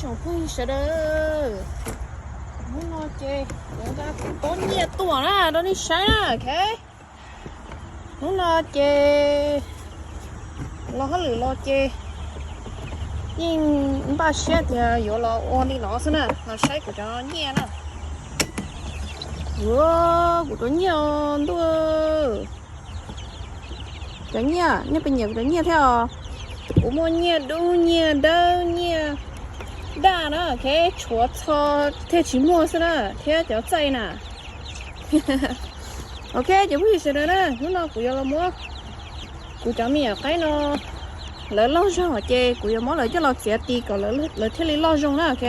Phooj ywg sawv daws, hnub no ces kuv tuaj nyiaj tuaj na rau nej saib na, ok. Hnub no ces los hauj lwm los ces yeej npaj siab tias yuav los ua li no xwb na, los saib kuv cov nyiaj na. Ua, kuv cov nyiaj ntuj. Cov nyiaj, nej puas nyiam kuv cov nyiaj thiab os? Kuv muaj nyiaj dub, nyiaj dawb, nyiaj daj na, ok, tshuav txho thiaj tsis muaj xwb na, thiab cov txaij na. Ok, cov phooj ywg sawv daws na, hnub no kuv yuav los muab kuv cov me nyuam qaib no, lawv loj zog ces kuv yuav muab lawv coj los txiav ti kom lawv thiaj li loj zoo na, ok.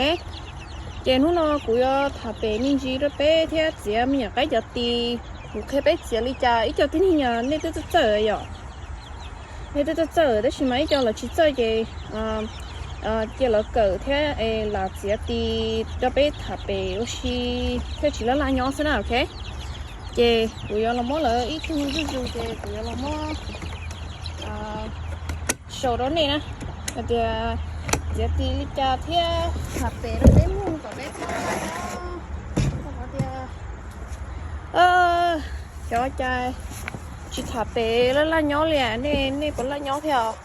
Ces hnub no kuv yuav tham pem me ntsis rau peb thiab txiav me nyuam qaib cov ti. Kuv qhia peb txiav li cas, ib co tib neeg nej twb txawj txawj yom. Nej twb txawj txawj tab sis mas ib co lawv tsis txawj ces cia lawv kawm thiab lam txiav ti rau peb tham pem ua si thiaj tsis laj laj nyob xwb na, ok. Ces kuv yuav los muab lawv ib tug zuj zus ces kuv yuav los muab show rau nej na, hais tias txiav ti li cas thiab tham pem rau peb mloog kom peb txhob, txhob tias xyov cas tsis tham pem laj laj nyob li, nej nej puas laj nyob thiab os?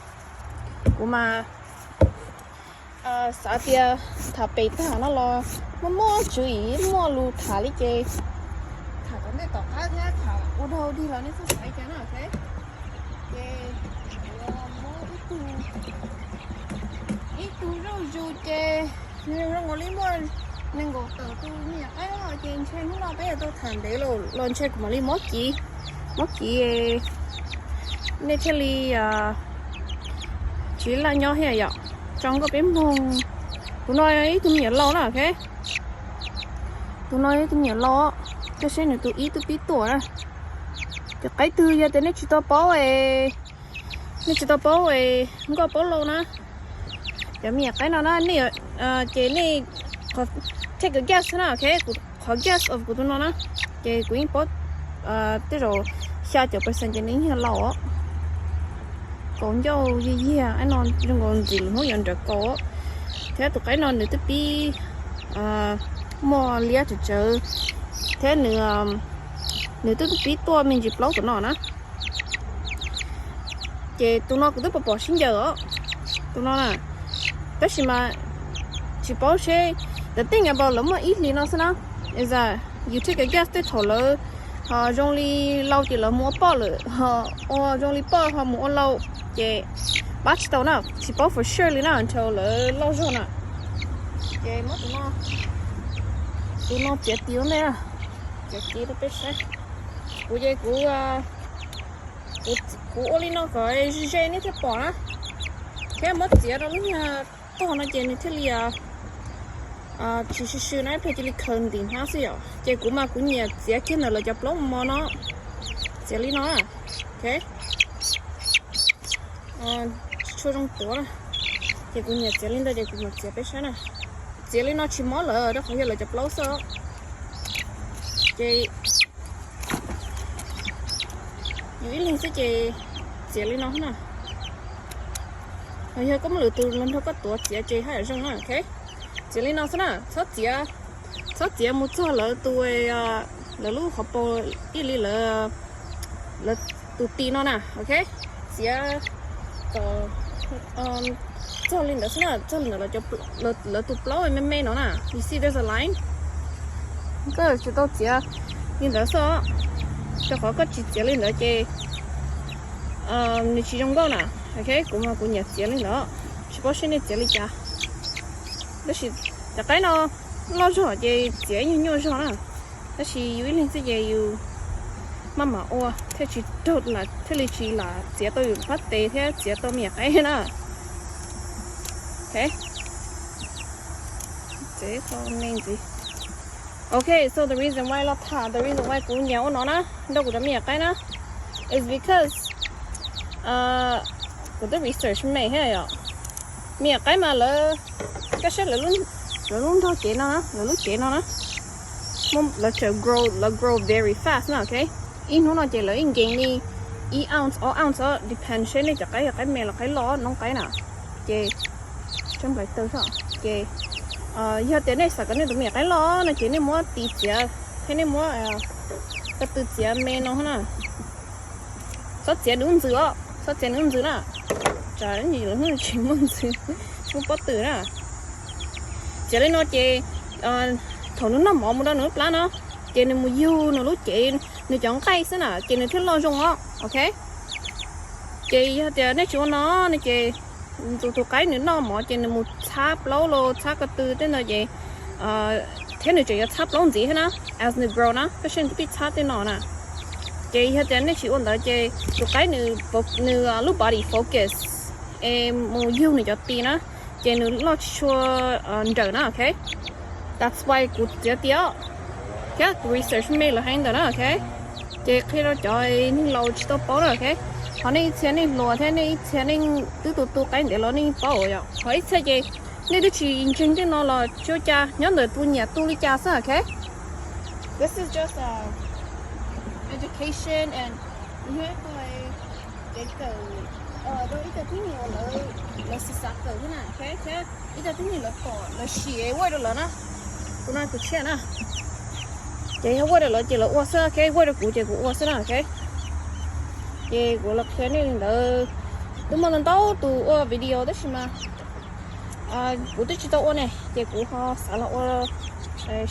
Kuv mas xav tias tham pem tag no los muaj muaj tswv yim muaj lus tham li ces tham tom ntej tom qab thiab tham ua dog dig los nej txhob xav li cas na, ok. Ces kuv muab ib tug, ib tug zuj zus ces zoo nkaus li muaj nees nkaum tawm tus me nyuam qaib ces ntshe hnub no peb yuav tau tham ntev los ntshe kuv mam li muab kiv, muab kiv nej thiaj li tsis laj nyob thiab yom. Tso nkauj peb mloog. Tus no ib tug me nyuam laus na, ok. Tus no ib tug me nyuam laus, coj seb nws tus ib tug pib tuaj na. Cov qaib twg yog tias nej tsis tau paub es, nej tsis tau paub es nkauj paub laus na, cov me nyuam qaib no na, nej ces nej take a guess na, ok. Kuv qhov guess of kuv tus no na, ces kuv yeej paub tej zaum xya caum percent ces nws yeej yog laus. Kaus ncauj yiag yiag no zoo nkaus ntxim lus hnub yuav nrawm kaus. Thiab tus qaib no nws twb pib muaj liab tsawv tsawv, thiab nws, nws twb pib tuaj me ntsis plaub tom no na. Ces tus no kuv twb pom pom sib ncaws os, tus no na. Tab sis mas tsis paub seb, the thing about lawv muaj ib hlis no xwb na, is that you take a guess tej thaum lawv ho zoo li laus ces lawv mus ua poj lawm, ho ua zoo li poj ho mus ua laus, ces pab tsis tau na, tsis paub for sure li na until lawv loj zog na. Ces muab tus no, tus no txiav ti ua ntej, txiav ti rau peb saib. Kuv ces kuv, kuv ua li no kom ze ze nej thiaj pom na, thiab muab txiav rau lub nyuag tog no ces nws thiaj li tsis sw sw na, ib pliag cia li khaws ntim hnab xwb yom. Ces kuv mas kuv nyiam txiav kiag ntawm lawv cov plaub mos no, txiav li no, ok. Tsis tshua zoo tuav na, ces kuv nyiam txiav li ntawd ces kuv mam txiav peb saib na. Txiav li no tsis mob lawv rau qhov yog lawv cov plaub xwb. Ces yus ib leeg xwb ces txiav li no xwb na. Ho yog koj muaj lwm tus los nrog koj tuav txiav ces haj yam zoo na, ok. Txiav li no xwb na, txhob txiav, txhob txiav mus txog lawv tus, lawv lub hauv paus ib li lawv, lawv tus ti no na, ok. Txiav kom txog li ntawd xwb na, txog li ntawd lawv tus plaub me me no na, you see there's a line. Koj tsis tau txiav li ntawd xwb, rau qhov koj tsis txiav li ntawd ces nws tsis zoo nkauj na, ok. Kuv mas kuv nyiam txiav li ntawd, tsis paub seb nej txiav li cas. Tab sis cov qaib no loj zog ces txiav nyuaj nyuaj zog na, tab sis yus ib leeg xwb ces yus maj mam ua thiaj tsis raug, thiaj li tsis lam txiav tau yus pab tes thiab txiav tau me nyuam qaib na. Ok, txiav tau me ntxiv. Ok, so the reason why los tham, the reason why kuv nyiam ua no na, nrog kuv cov me nyuam qaib na, is because kuv twb research me thiab yom. Me nyuam qaib mas lawv, koj saib lawv lub nrog cev no, lawv lub cev no na, lawv tseem grow, lawv grow very fast na, ok. Ib hnub no ces lawv yeej gain li ib ounce, ob ounce os, depend seb nej cov qaib yog qaib me los qaib loj, noob qaib na. Ces tsab nplais taw xwb ces Yog tias nej xav kom nej tus me nyuam qaib loj no ces nej muab tis txiav thiab nej muab ko tw txiav me no na. Txhob txiav nws ntxwv os, txhob txiav nws ntxwv na. Tsam ib ntsis lawv tsis muaj ntxwv, tsis muaj pob tw na. Txiav li no ces thaum nws noj mov mus rau nws lub plab no ces nws mus yug nws lub cev, nws cov nqaij xwb na ces nws thiaj loj zoo os, ok. Ces yog tias nej tsis ua no no ces tus tus qaib nws noj mov ces nws mus txhab plaub los txhab ko tw tej ntawd ces thiab nws tseem yuav txhab plaub ntxiv thiab na. As nws grow na, koj saib nws twb pib txhab tej no na. Ces yog tias nej tsis ua ntawd ces tus qaib nws, nws lub body focus es mus yug nws cov tis na, ces nws loj tsis tshua nrawm na, ok. That's why kuv txiav tias thiab kuv research me lawv hais ntawd na, ok. Ces qhia rau cov neeg laus tsis tau paub na, ok. Ho nej ib txhia neeg hluas thiab nej ib txhia neeg twb tu tu qaib ntev los nej yeej paub yom. Ho ib txhia ces nej twb tsis ntseeg tej no los tsis ua cas, nyob ntawm tus nyiam tu li cas xwb, ok. This is just a education and yog ib qho kev kawm rau ib co tib neeg uas lawv, lawv xav xav kawm thiab na, ok. Thiab ib co tib neeg lawv pom lawv sim ua rau lawv na. Tus no tus tshiab na. Ces yog ua rau lawv ces lawv ua xwb, ok, ua rau kuv ces kuv ua xwb na, ok. Ces kuv los qhia nej li ntawd. Twb muaj ntau ntau tus ua video tab sis mas kuv twb tsis tau ua ne, ces kuv ho xav los ua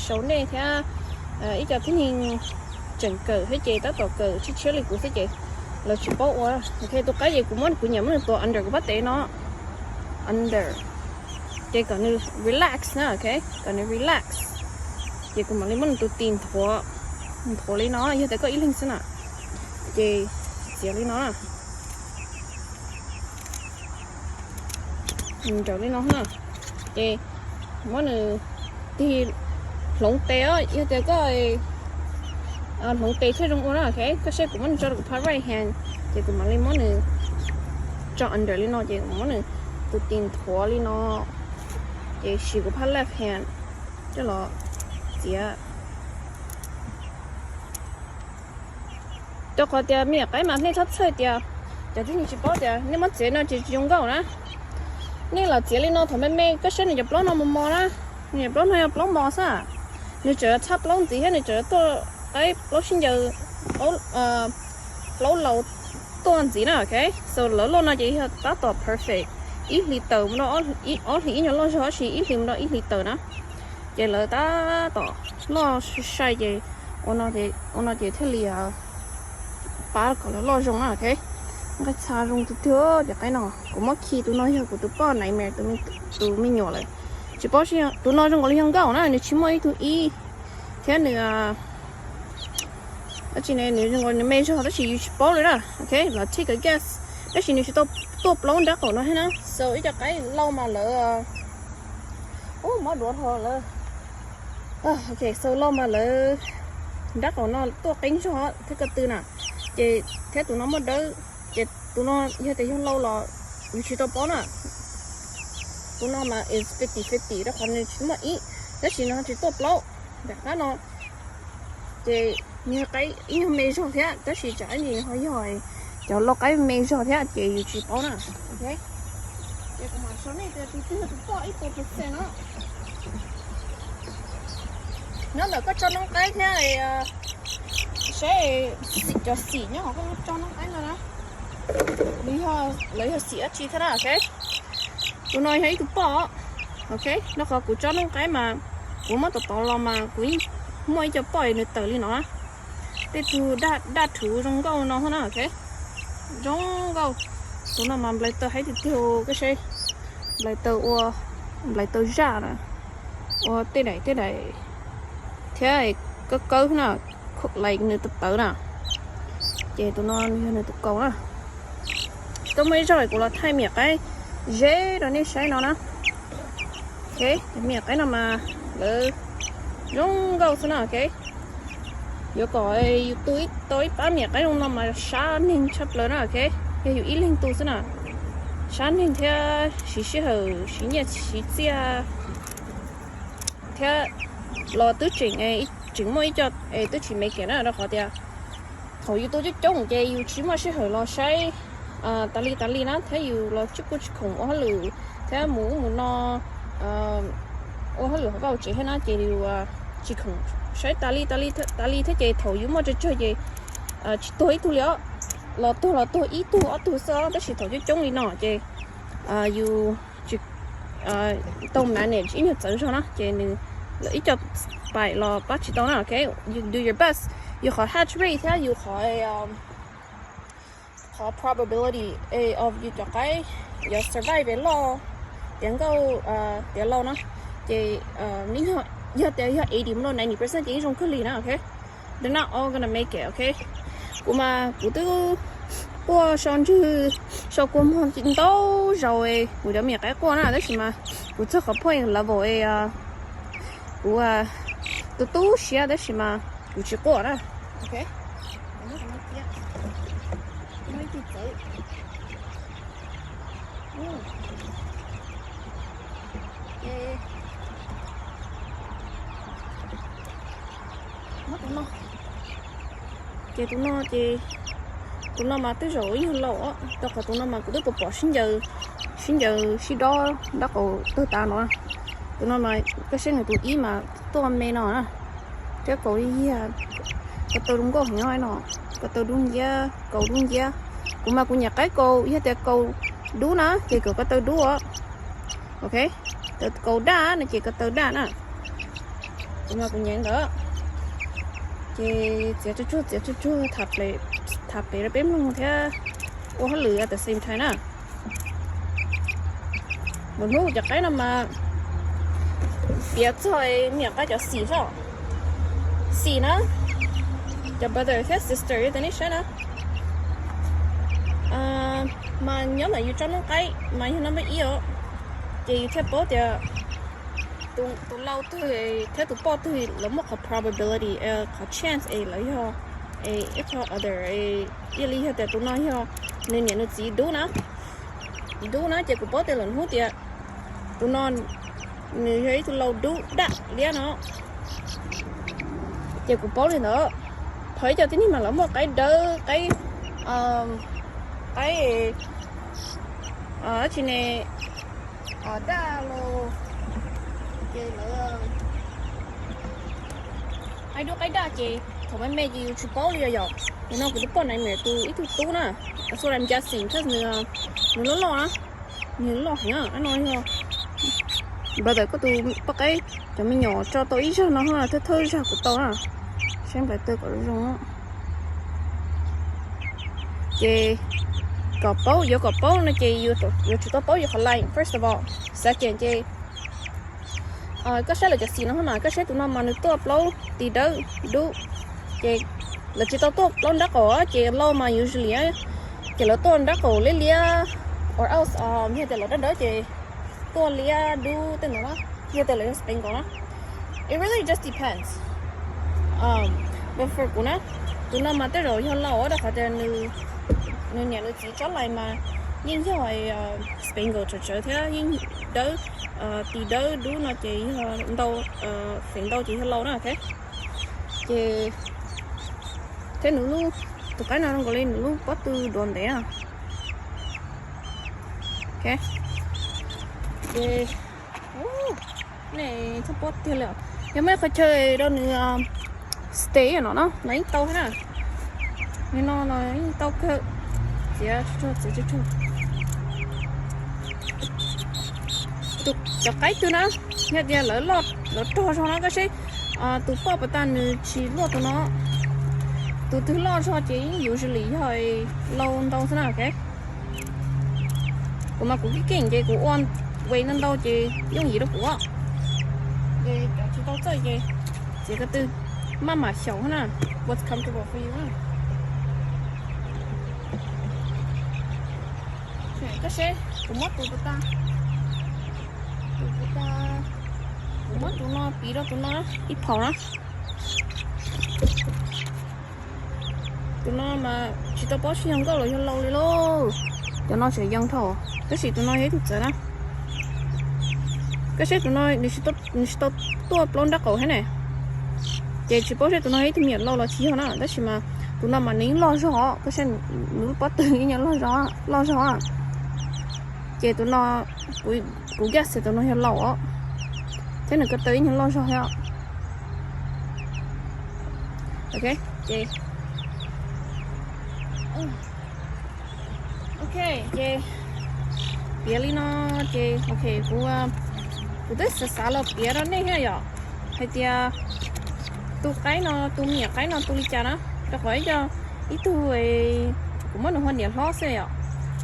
show nej thiab ib co tib neeg tseem kawm thiab ces tab tom kawm tshiab tshiab li kuv xwb ces lawv tsis paub ua. Ok, tus qaib ces kuv muab, kuv nyiam muab nws tuav under kuv pob tes no, under, ces kom nws relax na, ok, kom nws relax. Ces kuv mam li muab nws tus tis nthuav, nthuav li no, yog tias koj ib leeg xwb na, ces txiav li no na. Nws nrawm li no na, ces muab nws tig hloov tes os, yog tias koj hloov tes thiaj zoo ua na, ok. Koj saib kuv muab nws tso rau kuv phab right hand, ces kuv mam li muab nws tso under li no, ces kuv muab nws tus tis nthuav li no, ces siv kuv phab left hand coj los txiav. Rau qhov tias me nyuam qaib mas nej txhob txhawj tias, cov tib neeg tsis paub tias nej muab txiav no ces tsis zoo nkauj na. Nej los txiav li no thaum me me koj saib nws cov plaub no mos mos na, nws cov plaub no yog plaub mos xwb. Nws tseem txhab plaub ntxiv thiab nws tseem tuaj qaib plaub sib ncaws, plaub laus tuaj ntxiv na, ok. So lawv loj no ces yog tab tom perfect, ib hlis tawm mus rau ob hlis ib nyuag loj zog, tab sis ib hlis mus rau ib hlis tawm na. Ces lawv tab tom loj sai sai ces ua no ces thiaj li pab kom lawv loj zoo na, ok. Nqaij txha zoo tiag tiag cov qaib no. Kuv muab khi tus no yog kuv tus poj nightmare, tus me nyuam lawm. Tsis paub tus no zoo nkaus li yog nkauj na, nws tsis muaj ib tug ib thiab nws dab tsi ne, nws zoo nkaus nws me zog tab sis yus tsis paub li na, ok. Los take a guess, tab sis nws tsis tau tuaj plaub nrab qaum no thiab na. So ib co qaib lauj mas lawv, ub, mob duav dhau lawm. Ok, so lauj mas lawv nrab qaum no tuaj qeeb zog thiab ko tw na, ces thiab tus no muaj dawb, ces tus no yog tias yog lauj los yus tsis tau paub na. Tus no mas is fifty fifty rau qhov nws tsis muaj ib, tab sis nws ho tsis tuaj plaub nram qab no. Ces nws qaib ib nyuag me zog thiab, tab sis tsam ib ntsis nws ho yog cov lauj qaib me zog thiab ces yus tsis paub na. Ok, ces kuv mam sau nej tias tus twg yog tus poj ib puas percent no. Nyob ntawm koj tso noob qaib thiab saib xim, cov xim nyob hauv koj tso noob qaib no na, lawv yog xim dab tsi thiab na, ok. Tus no yog ib tug poj, ok, rau qhov kuv tso noob qaib mas kuv muab tom tod los mas kuv muaj ib co poj nws tawm li no na. Tej tug daj rhuv zoo nkauj no na, ok, zoo nkauj. Tus no mas nplaim taw haib tiag tiag, koj saib, nplaim taw ua, nplaim taw zaj na, ua tej daim tej daim thiab kawb kawb na, like nws tawv tawv na. Ces tus no yog nws tus kaus na. Tsis tau muaj ib zaug kuv los thaij me nyuam qaib ze rau nej saib no na. Ok, me nyuam qaib no mas lawv zoo nkauj xwb na, ok. Yuav kom yus tu tau ib pab me nyuam qaib zoo no mas sab neeg tshaj plaws na, ok. Yog yus ib leeg tu xwb na, sab neeg thiab siv sij hawm siv nyiaj siv txiaj thiab los twb tseem, tseem muaj ib co es twb tsis me kiag na, rau qhov tias thaum yus tu coob coob ces yus tsis muaj sij hawm los saib tas li tas li na, thiab yus los tsis kuj tsis khoom ua hauj lwm thiab mus ub mus no, ua hauj lwm hauv vaj hauv tsev thiab na ces yus tsis khoom saib tas li tas li tas li thiab ces thaum yus muaj tsawg tsawg ces tsis tuag ib tug li os. Los tuag los tuag ib tug ob tug xwb os, tab sis thaum coob coob li no ces yus tsis tau manage ib nyuag txawv zog na ces nws ib co paim los pab tsis tau na, ok? You do your best. Yus qhov hatch rate thiab yus qhov qhov probability of yus cov qaib yuav survive loj tiav nkauj tiav laus na, ces yog tias yog eighty mus rau ninety percent ces yeej zoo kawg li na, ok? They're not all gonna make it, ok? Kuv mas kuv twb quaj so ntswg so kua muag ntau zaus kuv cov me nyuam qaib quaj na, tab sis mas kuv txog qhov point level kuv tu tu siab tab sis mas kuv tsis quaj na, ok? Ces tus no ces tus no mas twb zaum ib nyuag laus os, rau qhov tus no mas kuv twb pom pom sib ncaws, sib ncaws sib dob nraub qaum tawg tas no. Tus no mas koj saib nws tus ib mas tuaj me no na, thiab kaus ib yam, ko taw zoo nkauj heev no, ko taw dub nciab, kaus dub nciab. Kuv mas kuv nyiam qaib kaus, yog tias kaus dub na ces kom ko taw dub os, ok? Kaus daj no ces ko taw daj na. Kuv mas kuv nyiam ntawd. Ces txiav tsuag tsuag, txiav tsuag tsuag, tham pem rau peb mloog thiab ua hauj lwm at the same time na. Lwm hnub cov qaib no mas piav txog me nyuam qaib cov xim xwb. Xim na, cov brother thiab sister yog tias nej saib na, mas nyob ntawm yus tsob noob qaib mas yog number ib os, ces yus thiaj paub tias tus lau twg thiab tus poj twg lawv muaj qhov probability, qhov chance es lawv yog ib qho other, ib li yog tias tus no yog nws niam nws txiv dub na, dub na ces kuv paub tias lwm hnub tias tus no nws yog ib tug lau dub daj liab no. Ces kuv paub li ntawd. Thaum ib co tib neeg mas lawv muaj qaib dawb, qaib, qaib dab tsi ne, daj los, ces lawv qaib dub qaib daj ces thaum me me ces yus tsis paub li os yom. Nim no kuv twb poj niam tus ib tug tub na, xu lam ncas xim thiab nws, nws loj loj na, nws loj heev no yog brother koj tus poj qaib cov me nyuam tso tau ib zag no thawj thawj zag kuv tau na, saib nplaim tw kom zoo. Ces kom paub, yuav kom paub no ces yuav tsum tau paub yus qhov line first of all. Second ces koj saib lawv cov xim no mas koj saib tus no mas nws tuaj plaub tis dawb dub, ces lawv tsis tau tuaj plaub nrab qaum ces lau mas usually ces lawv tuaj nrab qaum liab liab, or else yog tias lawv dawb dawb ces tuaj liab dub tej ntawd na, yog tias lawv yog Spangle na. It really just depends. But for kuv na, tus no mas tej zaum yog lau rau qhov tias nws niam nws txiv tsob line mas yeej yog Spangle tsawv tsawv thiab yeej dawb, tis dawb dub no ces yog ntau, feem ntau ces yog lau na, ok. Ces thiab nws lub, tus qaib no zoo nkaus li nws lub pob tw duav ntev na. Ok, ces nej txhob pob tiag li os. Yog muaj ib qhov chaw rau nws stay no no, no yeej tau thiab na. Nim no no yeej tau kawg. Txiav, txiav, txiav. Tus cov qaib twg na, yog tias lawv loj lawv rog zog na koj seb, tus poj puas tas nws tsis luaj tus no. Tus twg loj zog ces yeej usually yog lau ntau xwb na, ok. Kuv mas kuv keej keem ces kuv ua weight ntau ntau ces yooj yim rau kuv. Ces cov tsis tau txawj ces txiav ko tw maj mam xyaum na, what's comfortable for you na. Koj seb kuv muab tus puas tas, tus puas tas, kuv muab tus no piv rau tus no ib phaum na. Tus no mas tsis tau paub sib yog nkauj los yog lau li lauj. Cov no tseem young dhau, tab sis tus no yog ib tug txawv na. Koj seb tus no nws tsis tau tuaj plaub nrab qaum thiab ne, ces tsis paub seb tus no yog ib tug me nyuam lau los tsis yog na, tab sis mas tus no mas nws yeej loj zog os, koj seb nws lub pob tw yeej loj zog, loj zog. Ces tus no, kuv guess tus no yog lau os. Thiab nws ko taw ib nyuag loj zog thiab. Ok, ces, ok, ces piav li no, ces ok, kuv, kuv twb xav xav los piav rau nej thiab yom, hais tias tus qaib no, tus me nyuam qaib no tu li cas na, rau qhov ib co, ib tug, kuv muab nws hu ua niam hlob xwb yom,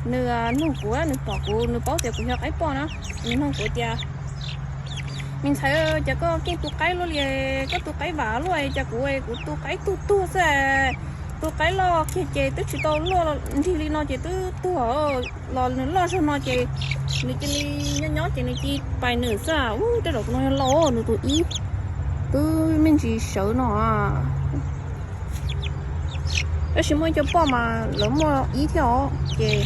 nws nug kuv, nws pom kuv, nws paub tias kuv yog qaib poj na, nws nug kuv tias, me ntxhais, cas koj keej tu qaib luaj li, koj tu qaib vam luaj, cas kuv, kuv tu qaib tuag tuag xwb, tu qaib loj kiag ces twb tsis tau luaj nrig li no ces twb tuag, los nws loj zog no ces nws cia li nyob nyob ces nws cia li pais nws xwb. Ub, tej zaum tus no yog laus, nws tus ib, twb me ntsis sawv no. Tab sis muaj ib co poj mas lawv muaj ib thiab os, ces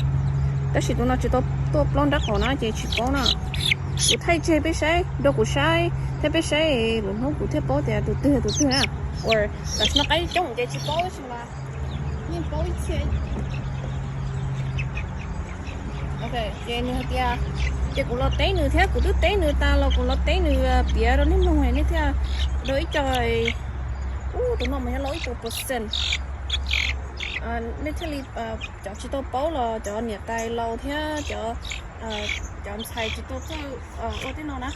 tab sis tus no tsis tau tuaj plaub nrab qaum na ces tsis paub na. Kuv thaij tseg peb saib, rau kuv saib thiab peb saib, lwm hnub kuv thiaj paub tias tus twg tus twg na. Uas tam sim no qaib coob ces tsis paub tab sis mas yeej paub ib txhia. Ok, ces nws hais tias, ces kuv los teb nws thiab, kuv twb teb nws tas los kuv los teb nws, piav rau nej mloog nej thiaj, rau ib co, ub, tus no mas yog laus ib puas percent. Nej thiaj li, cov tsis tau paub los cov niam tais laus thiab cov, cov ntxhais tsis tau txawj ua tej no na,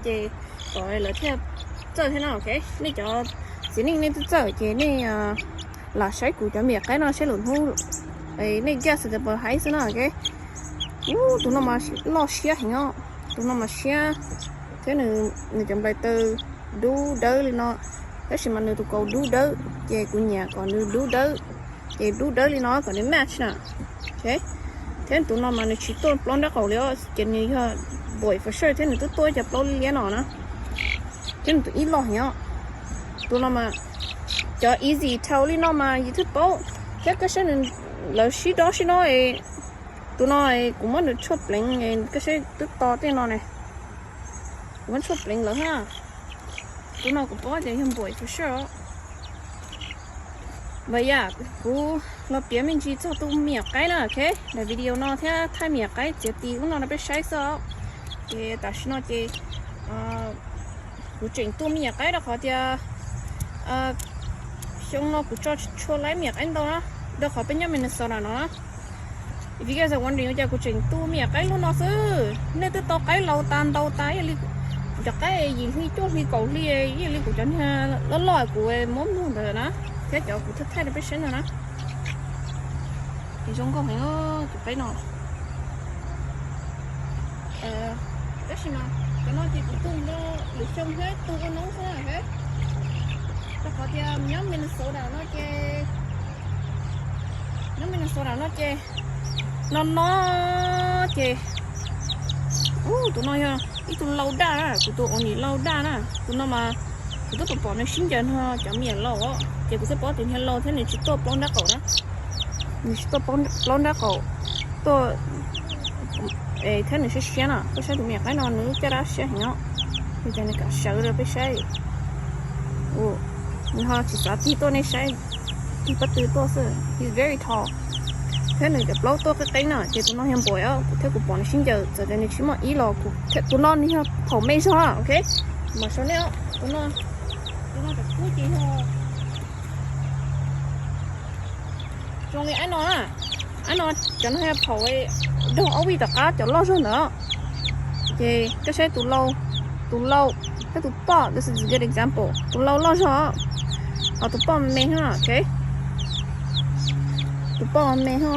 ces kom lawv thiaj txawj thiab no, ok. Nej cov txiv neej nej twb txawj ces nej lam saib kuv cov me nyuam qaib no saib lwm hnub nej guess tias puas haib xwb no, ok. Ub, tus no mas loj siab heev os, tus no mas siab, thiab nws cov nplaim taw dub dawb li no, tab sis mas nws tus kaus dub dawb, ces kuv nyiam kom nws dub dawb, ces dub dawb li no kom nws match na. Thiab tus no mas nws tsis tuaj plaub nrab qaum li os, ces nws yog boy for sure thiab nws twb tuaj cov plaub liab no na. Thiab nws tus ib loj heev os. Tus no mas cov easy tail li no mas yus thiaj paub, thiab koj saib nws, lawv sib dob sib no. Tus no kuv muab nws tshuaj pleev, koj saib twb to tej no ne. Kuv muab tshuaj pleev lawv hab. Tus no kuv paub tias yog boy for sure. But yeah, kuv los piav me ntsis txog tus me nyuam qaib na, ok. Daim video no thiab thaij me nyuam qaib txiav tis ub no rau peb saib xwb os. Ces tam sim no ces kuv tseem tu me nyuam qaib rau qhov tias xyoo no kuv tso tsis tshua laib me nyuam qaib ntau na, rau qhov peb nyob Minnesota no na. If you guys are wondering ua cas kuv tseem tu me nyuam qaib lub no xwb, nej twb tau qaib laus tas ntau tas ib yam li cov qaib yim hli cuaj hli kaum hli ib yam li kuv cov niag loj loj kuv muab mloog ntawd na, thiab cov kuv thaij thaij rau peb saib no na. Ces zoo nkauj heev tus qaib no. Tab sis mas cov no ces kuv tu lwm xyoo thiab tu ua noob xwb na. Rau qhov tias nyob Minnesota no ces, nyob Minnesota no ces no no ces, ub, tus no yog ib tug lau daj na, kuv tus ua niam lau daj na. Tus no mas kuv twb pom pom nws sib ncaws nrog cov me nyuam laus, ces kuv thiaj paub tias niag laus thiab nws tsis tuaj plaub nrab qaum na. Nws tsis tuaj plaub nrab qaum, tuaj thiab nws siab siab na. Koj saib tus me nyuam qaib no nws lub caj dab siab heev os, li cas nws kam sawv rau peb saib. Nws ho tsis xav tig tuaj nej saib, tig pob tw tuaj xwb. He's very tall. Thiab nws cov plaub tuaj qeeb qeeb na, ces tus no yog npua os, kuv thiab kuv pom nws sib ncaws, txawm tias nws tsis muaj ib los kuv, tus no nws yog phaum me zog, ok. Kuv mam show nej os, tus no, tus no cov kub ces yog zoo li ab no na. Ab no, cov no yog phaum daug ob vij tom qab cov loj zog ntawd. Ces koj saib tus lau, tus lau, thiab tus poj, this is a good example, tus lau loj zog, ho tus poj me me, ok. Tus poj me me.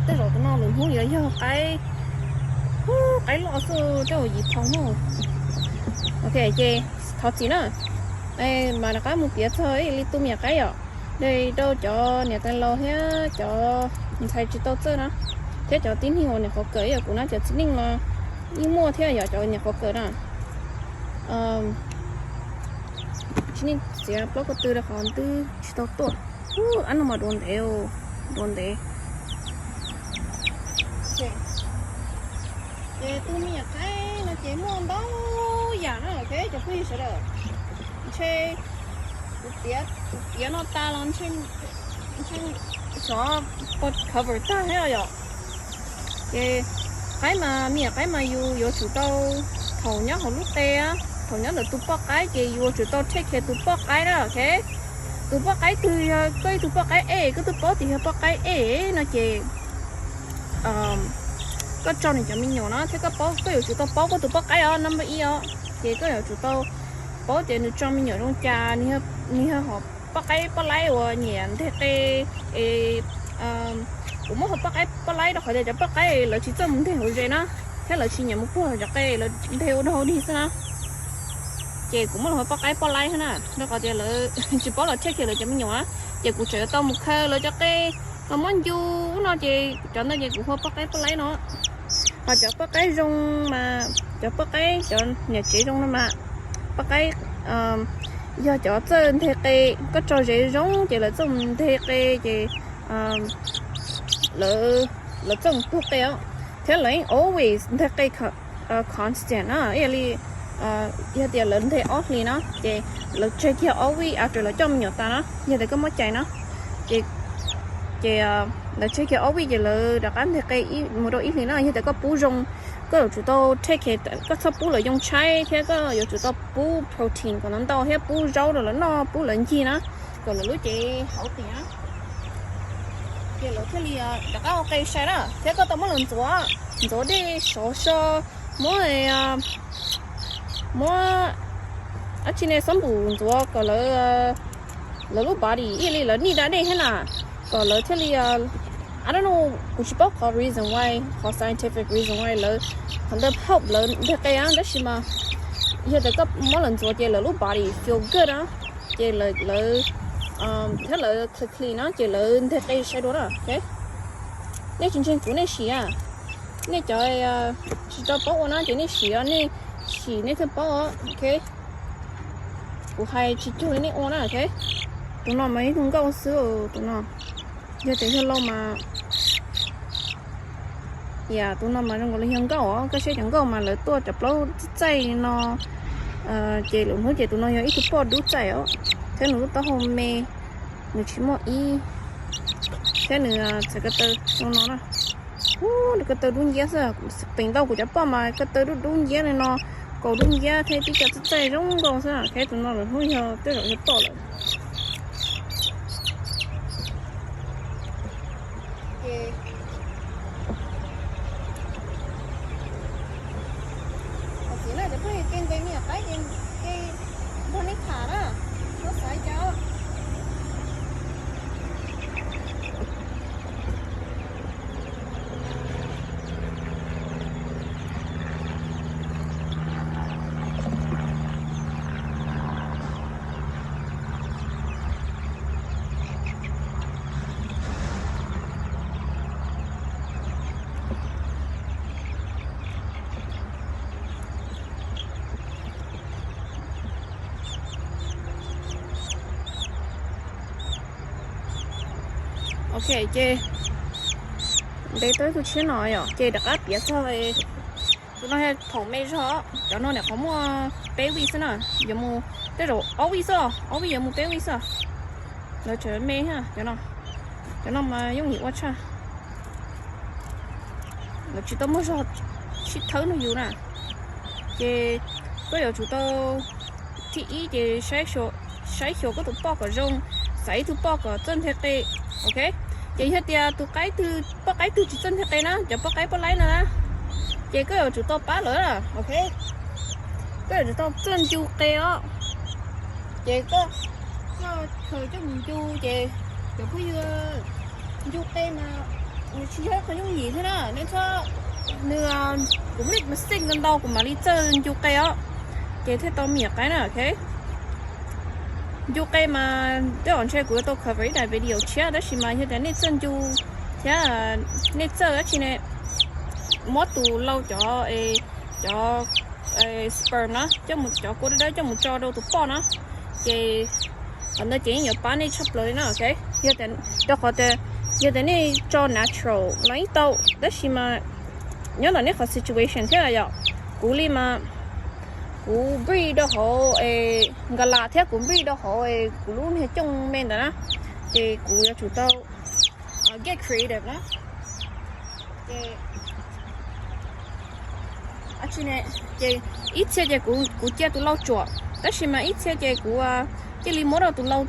Tej zaum tus no lwm hnub yuav yog qaib, qaib loj xwb tej zaum yim pound. Ok, ces thov txim na, mas rov qab mus piav txog ib yam li tu me nyuam qaib yom. Rau cov niam tais laus thiab cov ntxhais tsis tau txawj na, thiab cov tib neeg uas nyuam qhuav kawm ib yam kuv na, cov txiv neej los yeej muaj thiab yom, cov nyuam qhuav kawm na. Tsis nej txiav plaub ko tw rau qhov twb tsis tau tuaj. Ab no mas dua ntev, dua ntev. Ces tu me nyuam qaib no ces muaj ntau yam na, ok, cov phooj ywg sawv daws. Ntshe kuv piav, kuv piav no tas los ntshe xyov pob cover tag thiab yom. Ces qaib mas me nyuam qaib mas yus yuav tsum tau, thaum nyob hauv lub qe, thaum nyob ntawm tus poj qaib ces yus yuav tsum tau take care tus poj qaib na, ok. Tus poj qaib twg, yog koj ib tug poj qaib ej, koj twb paub tias yog poj qaib ej no ces koj tso nws cov me nyuam no thiab koj paub, koj yuav tsum tau paub koj tus poj qaib os, number ib os. Ces koj yuav tsum tau paub tias nws tso me nyuam zoo cas, nws yog hom poj qaib poj laib uas nyiam nteg qe es kuv muab hom poj qaib poj laib rau qhov tias cov poj qaib lawv tsis txawj mus nteg hauv zes na, thiab lawv tsis nyiam mus puag cov qe, lawv nteg ua dog ua dig xwb na. Ces kuv muab los hom poj qaib poj laib xwb na, rau qhov tias lawv tsis paub los take care lawv cov me nyuam na. Ces kuv tseem yuav tau mus khaws lawv cov qe los muab ncu no ces cov ntawd ces kuv hu poj qaib poj laib no. Ho cov poj qaib zoo mas, cov poj qaib cov niam tsev zoo no mas, poj qaib yog cov txawj nteg qe, koj tso zes zoo ces lawv txawj mus nteg qe ces lawv txawj mus puag qe os. Thiab lawv yeej always nteg qe constant na, ib yam li yog tias lawv nteg ob hlis no ces lawv tseg kiag ob week after lawv coj me nyuam tas no, yog tias koj muab cais no ces lawv tseg kiag ob week ces lawv rov qab nteg qe mus rau ib hlis no. Yog tias koj pub zoo, koj yuav tsum tau take care, koj txhob pub lawv yoo tshaib thiab koj yuav tsum tau pub protein kom ntau ntau thiab pub zaub rau lawv noj, pub lawv ncig na, kom lawv lub cev hauv tias ces lawv thiaj li rov qab ua qe sai na. Thiab koj tau muab lawv ntxuav, ntxuav dej sov so, muab, muab dab tsi ne, xob npum ntxuav kom lawv, lawv lub body ib yam li lawv nij da dej thiab na, kom lawv thiaj li, I don't know, kuv tsis paub qhov reason why, qhov scientific reason why lawv, qhov ntawd help lawv nteg qe tab sis mas yog tias koj muab lawv ntxuav ces lawv lub body feel good na, ces lawv, thiab lawv clean clean na ces lawv nteg qe sai dua na. Nej tsis ntseeg kuv nej sim a, nej cov tsis tau paub ua na ces nej sim, nej sim nej thiaj paub, ok. Kuv hais tsis cuag li nej ua na, ok. Tus no mas ib tug nkauj xwb, tus no yog tias yog lauj mas, yam tus no mas zoo nkaus li yog nkauj os. Koj saib cov nkauj mas lawv tuaj cov plaub txaij txaij no, ces lwm hnub ces tus no yog ib tug poj dub txaij os, thiab nws lub taub hau me, nws tsis muaj ib, thiab nws txawm ko taw zoo no na. Nws ko taw dub nciab xwb, peem ntau kuv cov poj mas ko taw dub dub nciab li no, kaus dub nciab thiab tib co txaij txaij zoo nkauj xwb, thiab tus no lwm hnub yog tej zaum yog poj lawm. Ces, ces na cov phooj ywg, kev nqis me nyuam qaib ces nrog nej tham na, txhob xav cas. Ok, ces ntev tau ib tug tshiab no yom, ces rov qab piav txog tus no yog thaum me zog, cov no nyuam qhuav muaj peb week xwb na, yuav mus, tej zaum ob week xwb, ob week yuav mus peb week xwb. Lawv tseem me thiab, cov no mas yooj yim ua tshaj. Lawv tsis tau muaj zog sib thawb nrog yus na, ces koj yuav tsum tau, thib ib ces saib xyuas koj tus poj kom zoo, xaiv ib tug poj kom txawj nteg qe, ok. Ces yog tias tus qaib twg, poj qaib twg tsis txawj nteg qe na, cov poj qaib poj laib no na, ces koj yuav tsum tau pab lawv, ok. Koj yuav tsum tau txawj ncu qe os. Ces koj, koj khaws coj mus ncu ces cov phooj ywg, ncu qe mas nws tsis yog ib qho yooj yim thiab na, nej txhob, nws, kuv make mistake ntau ntau kuv mam li txawj ncu qe os, ces thiaj tau me nyuam qaib na, ok. Ncu qe mas tej zaum ntshe kuv yuav tau cover ib daim video tshiab, tab sis mas yog tias nej txawj ncu thiab nej txawj dab tsi ne, muab tus lau cov, cov sperm na, coj mus, cov kua dawb dawb coj mus tso rau tus poj na, ces qhov ntawd ces yeej yuav pab nej tshaj plaws li na, ok. Yog tias, rau qhov tias yog tias nej tso natural los yeej tau, tab sis mas nyob ntawm nej qhov situation thiab yom. Kuv li mas kuv breed rau hauv nkas las thiab kuv breed rau hauv kuv lub niag cooj me ntawd na, ces kuv yuav tsum tau get creative na. Ces Ces ib txhia ces kuv cia tus lau tsuam, tab sis mas ib txhia ces kuv cia li muab rau tus lau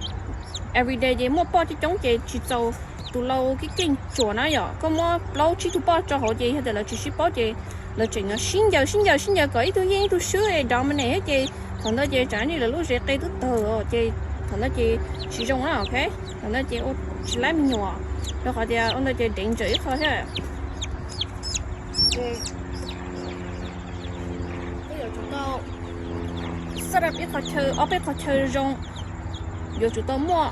everyday ces muaj poj coob coob ces tsis txaus tus lau keej keej tsuam na yom. Koj muab plaub tsib tug poj tso hauv ces yog tias lawv tsis sib paub ces lawv tseem sib ncaws sib ncaws sib ncaws kom ib tug yeej ib tug swb es dominate thiab ces thaum ntawd ces tsam ntsis lawv lub zes qe twb tawg ces thaum ntawd ces tsis zoo na, ok. Thaum ntawd ces tsis lab me nyuam, rau qhov tias ua ntawd ces danger ib qho thiab. Yuav tsum tau set up ib qho chaw, ob peb qho chaw zoo. Yuav tsum tau muaj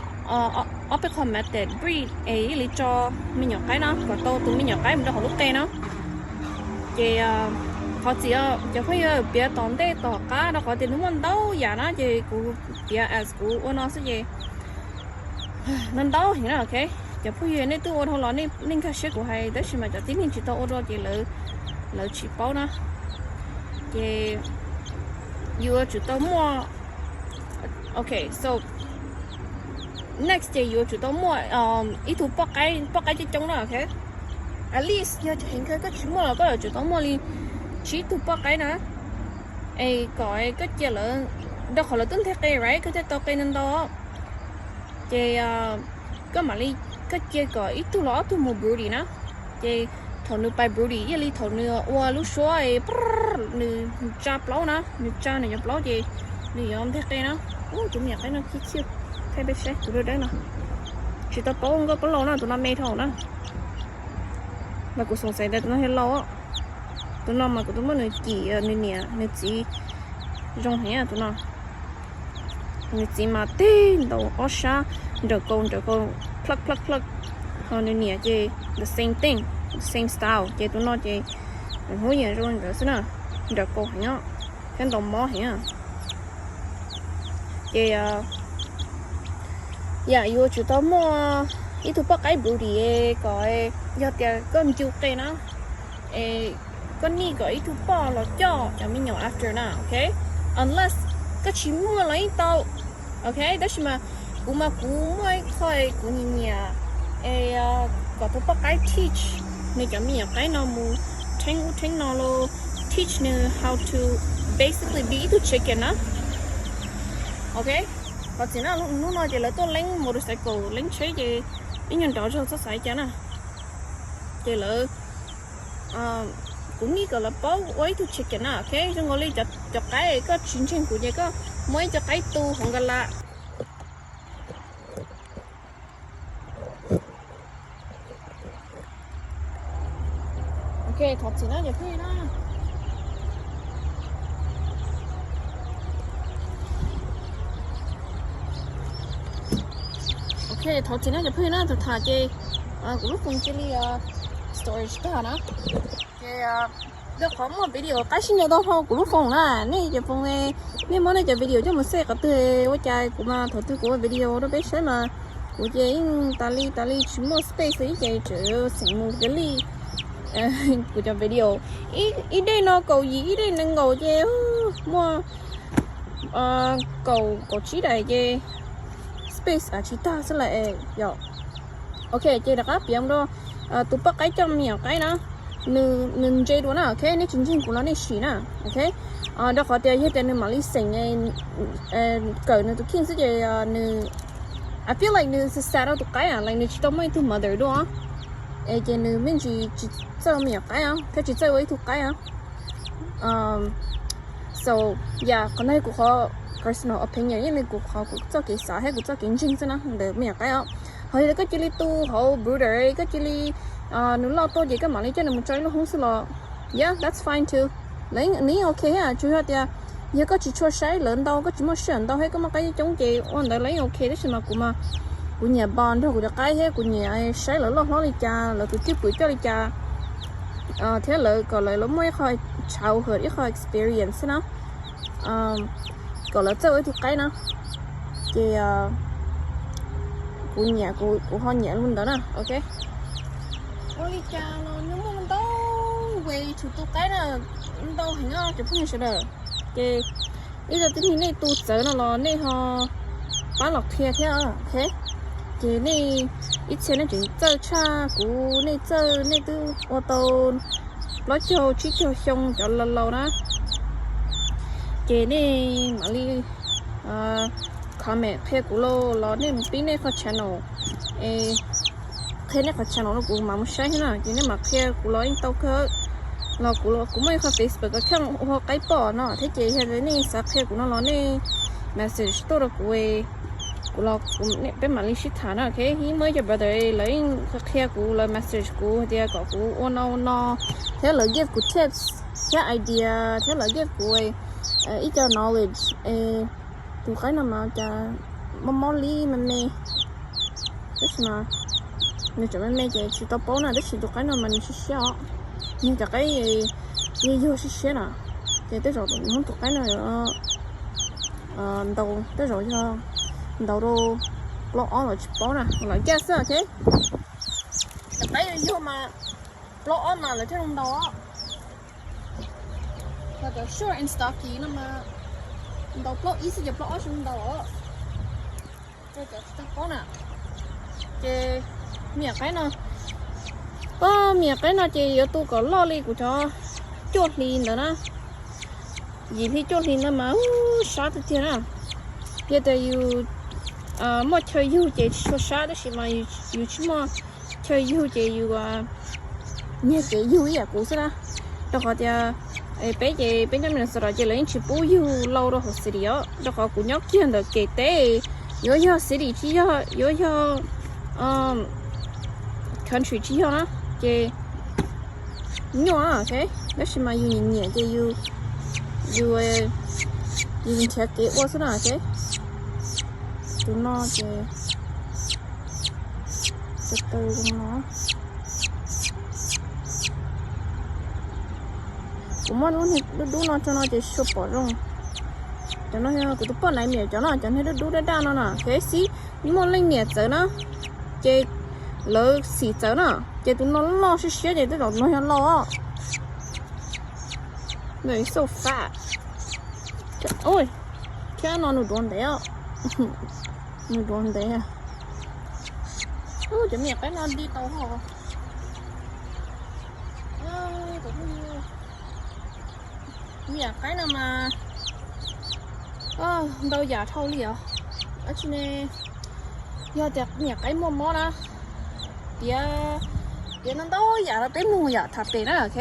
ob peb qho method breed es ib li tso me nyuam qaib no kom tau tus me nyuam qaib mus rau hauv lub qe no. Ces qhov txiv cov phooj ywg piav tom ntej tom qab rau qhov tias nws muaj ntau yam na ces kuv piav as kuv ua no xwb ces no ntau heev na, ok. Cov phooj ywg nej twb ua dhau los nej nkag siab kuv hais, tab sis mas cov tib neeg tsis tau ua dua ces lawv tsis paub na. Ces yuav tsum tau muaj, ok, so next ces yuav tsum tau muaj ib tug poj qaib, poj qaib coob coob na, ok. At least yog tsis heev kawg koj tsis muaj los koj yuav tsum tau muaj li tsib tug poj qaib na, es kom koj cia lawv, rau qhov lawv twb nteg qe right, koj thiaj tau qe ntau ntau. Ces koj mam li, koj cia kom ib tug los ob tug mus broody na. Ces thaum nws pais broody ib yam li thaum nws ua lub suab es nws tsa plaub na, nws tsa nws cov plaub ces nws yuav nteg qe na. Ub, tus me nyuam qaib no cute cute, thaij peb saib tus dawb dawb no. Tsis tau paub nkauj paub laus na, tus no me dhau na. Mas kuv xoom xaiv tias tus no yog laus. Tus no mas kuv twb muab nws cim nws niam nws txiv zoo heev tus no. Nws txiv mas teg ntaus ob sab nrawm kaus nrawm kaus plaj plaj plaj, ho nws niam ces the same thing, the same style, ces tus no ces hnub yeej zoo nkawd xwb na, nrawm kaus heev thiab ntaus mob heev. Ces yam yuav tsum tau muaj ib tug poj qaib broody kom yog tias koj ncu qe na, es koj need kom ib tug poj los coj cov me nyuam after na, ok. Unless koj tsis muaj los yeej tau, ok. Tab sis mas kuv mas kuv muaj ib qho kuv nyiam nyiam es kom tus poj qaib teach nws cov me nyuam qaib no mus theeb ub theeb no los teach nws how to basically be ib tug chicken na, ok. Qhov txiv na, hnub no ces lawv tuaj leeb motorcycle leeb tsheb ces ib nyuag nrov zog txhob xav cas na. Ces lawv, kuv need kom lawv paub ua ib tug chicken na, ok. Zoo nkaus li cov qaib koj tsis ntseeg kuv ces koj muab ib co qaib tu hauv nkas las. Ok, thov txim na cov phooj ywg na. Ok, thov txim na cov phooj ywg na, tham tham ces kuv lub foos cia li storage tag na. Ces rau qhov muaj video qaib sib ncaws tau hauv kuv lub foos na, nej cov foos, nej muab nej cov video coj mus save qhov twg ua cas kuv mas thaum twg kuv ua video rau peb saib mas kuv ces yeej tas li tas li tsis muaj space li ces tseem xeem mus kiag li. Kuv cov video ib dej no kaum yim ib dej nees nkaum ces muaj kaum kaum tsib daim ces space tsis tag xwb lawm yom. Ok, ces rov qab piav rau tus poj qaib coj me nyuam qaib na, nws ntse dua na, ok, nej tsis ntseeg kuv los nej sim na, ok. Rau qhov tias yog tias nws mam li xeem kawm nws tus kheej xwb ces nws, I feel like nws xav xav rau tus qaib, like nws tsis tau muaj ib tug mother dua, es ces nws me ntsis tsis txawj me nyuam qaib, thiab tsis txawj ua ib tug qaib. So yeah, qhov no yog kuv qhov personal opinion, yog li kuv qhov kuv txoj kev xav thiab kuv txoj kev ntseeg xwb na ntawm me nyuam qaib os. Ho yog koj cia li tu hauv brooder, koj cia li, nws loj tuaj ces koj mam li coj nws mus tso ib lub hoob xwb los, yeah, that's fine too. Nws yeej ok thiab, tsuas yog tias yog koj tsis tshua saib lawv ntau, koj tsis muaj sij hawm ntau thiab koj muaj qaib coob coob ces ua ntawd los yeej ok, tab sis mas kuv mas kuv nyiam bond nrog kuv cov qaib thiab kuv nyiam saib lawv loj hlob li cas, lawv tus cwj pwm coj li cas, thiab lawv kom lawv muaj ib qho childhood, ib qho experience xwb na, kom lawv txawj ua ib tug qaib na. Ces kuv nyiam, kuv ho nyiam li ntawd na, ok. Ua li cas los nws muaj ntau ways to tu qaib na, ntau heev os cov phooj ywg sawv daws. Ces ib txhia tib neeg nej tu txawv no los nej ho pab los qhia thiab, ok. Ces nej ib txhia nej tseem txawj tshaj kuv, nej txawj, nej twb ua tau plaub caug tsib caug xyoo cov laus laus na, ces nej mam li comment qhia kuv los, los nej mus pib nej qhov channel, qhia nej qhov channel no kuv mam mus saib thiab na, ces nej mam qhia kuv los yeej tau kawg. Los kuv, kuv muaj ib qho Facebook account hu ua Qaib Poj no thiab, ces yog nej xav qhia kuv no los nej message tuaj rau kuv, kuv los peb mam li sib tham na, ok. Yeej muaj ib co brother lawv yeej qhia kuv, lawv message kuv tias kom kuv ua no ua no, thiab lawv give kuv tips thiab idea, thiab lawv give kuv ib co knowledge. Tus qaib no mas cas mob mob li me me, tab sis mas nws tseem me me ces tsis tau paub na, tab sis tus qaib no mas nws siab siab os, nws cov qaib yuag yuag siab siab na, ces tej zaum tus qaib no ntaus, tej zaum yog ntaus rau plaub ob los tsis paub na, lawv caj xwb, ok. Cov qaib yuag yuag mas plaub ob mas lawv thiaj li ntaus. Ho cov short and stocky no mas ntaus plaub ib xwb ces plaub ob tsis ntaus os. Cov tsis tau paub na, ces me nyuam qaib no, me nyuam qaib no ces yuav tu kom loj li kuv cov cuaj hli ntawd na. Yim hli cuaj hli ntawd mas sab tiag tiag na. Yog tias yus muaj chaw yug ces tsis tshua sab, tab sis mas yus tsis muaj chaw yug ces yus nyiag kev yug ib yam kuv xwb na. Rau qhov tias peb ces peb nyob Minnesota ces lawv yeej tsis pub yug lauj rau hauv city os, rau qhov kuv nyob kiag ntawm kev teb, yuav yog city tsis yog, yuav yog country tsis yog na, ces nyuaj, ok. Tab sis mas yus nyiam nyiam ces yus, yus, yus nrhiav kev ua xwb na, ok. Tus no ces, tus no, kuv muab lub niag dub dub no rau no ces tsis pom zoo. Cov no kuv tus poj niam nyiam cov no, cov niag dub dub daj daj no na, ok. Xib muaj leej niam txawv na, ces lawv xim txawv na, ces tus no loj siab siab ces tej zaum tus no yog lauj os. So fat. Thiab no nws duav ntev os. Nws duav ntev. Cov me nyuam qaib no di tau hos. Me nyuam qaib no mas ntau yam dhau li os. Dab tsi ne, yog tias me nyuam qaib muaj mob na, tiav, tiav ntau ntau yam rau peb mloog yam tham pem na, ok.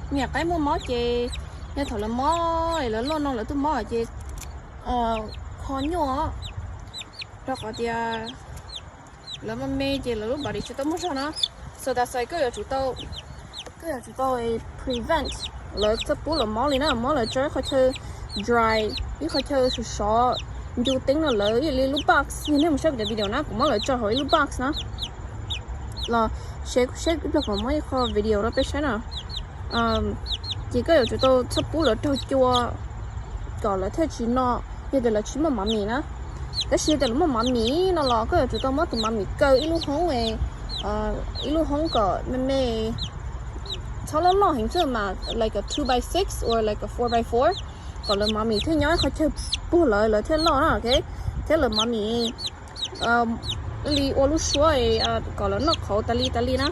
Me nyuam qaib muaj mob ces yog thaum lawv mob, lawv loj no lawv tuaj mob ces kho nyuaj, rau qhov tias lawv me me ces lawv lub body tsis tau muaj zog na. So that's why koj yuav tsum tau, koj yuav tsum tau prevent, lawv txhob pub lawv mob li na, muab lawv tso ib qhov chaw dry, ib qhov chaw sov sov, ncu teeb no lawv ib yam li lub box, yog nej mus saib kuv cov video na, kuv muab lawv tso hauv ib lub box na. Los seb, seb ib pliag kuv muab ib qho video rau peb saib na. Ces koj yuav tsum tau txhob pub lawv raug cua kom lawv thiaj tsis no, yog tias lawv tsis muaj mov mis na. Tab sis yog tias lawv muaj mov mis no los koj yuav tsum tau muab tus mov mis kaw ib lub hoob, ib lub hoob kom me me, txhob loj loj heev xwb mas, like a two by six or like a four by four, kom lawv mov mis thiaj nyob ib qhov chaw puag lawv, lawv thiaj loj na, ok. Thiab lawv mov mis li ua lub suab kom lawv noj qhauv tas li tas li na,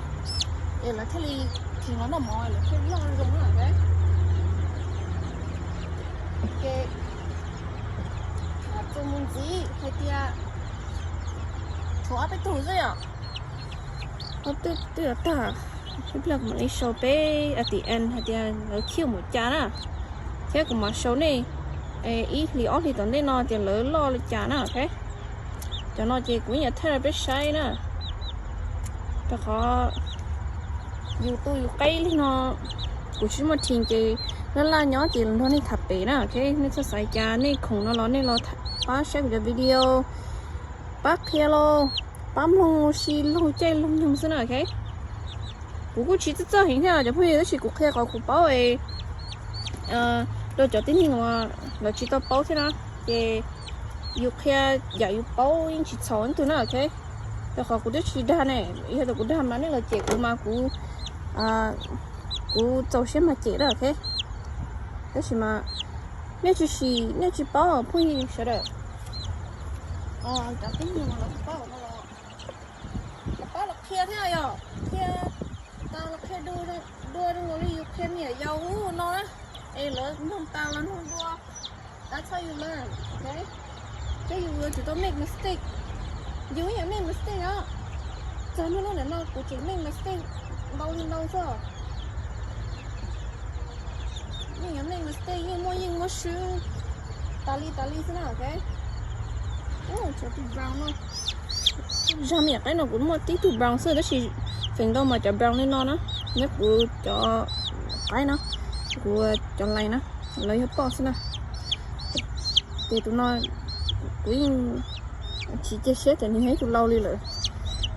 es lawv thiaj li, ces lawv noj mov lawv thiaj loj zoo na, ok. Ces txuas mus ntxiv hais tias tshuav ob peb tug xwb yom. Ob peb tug twb yuav tag, ib pliag mam li show peb at the end hais tias lawv cute mus cas na, thiab kuv mam show nej ib hlis ob hlis tom ntej no tias lawv loj li cas na, ok. Cov no ces kuv yeej yuav thaij rau peb saib na, rau qhov yus tu yus qaib li no, kuv tsis muaj team ces laj laj nyob ces los nrog nej tham pem na, ok. Nej txhob xav cas, nej khoom no los nej los pab saib kuv cov video, pab qhia los pab mloog si, loog caij loog nyoog xwb na, ok. Kuv kuj tsis txawj txawj heev thiab cov phooj ywg, tab sis kuv qhia qhov kuv paub rau cov tib neeg uas lawv tsis tau paub thiab na, ces yus qhia yam yus paub yeej tsis txhaum leej twg na, ok. Rau qhov kuv twb tsis dag ne, yog tias kuv dag mas nej los cem kuv mas kuv, kuv txaus siab mas cem na, ok. Tab sis mas nej tsis sim nej tsis paub phooj ywg sawv daws. Cov tib neeg uas lawv tsis paub no los, lawv paub los qhia thiab yom, qhia tas los qhia du zoo. Dua zoo nkaus li yus qhia me nyuam yaus no na, es lawv mloog tas los mloog dua. That's how you learn, okay? Ces yus yuav tsum tau make mistake. Yus yeej make mistake os. Txog niaj hnub nim no kuv tseem make mistake ntau li ntau xwb. Yeej yuav make mistake, yeej muaj yeej muaj swb tas li tas li xwb na, okay? Ua, tshuav tus brown no. Zag me nyuam qaib no kuv muaj tib tug brown xwb tab sis feem ntau mas cov brown li no na, nyob kuv cov qaib na, kuv cov lais na, lawv yog poj xwb na. Ces tus no kuv yeej tsis cia siab tias nws yog ib tug lau li lawm,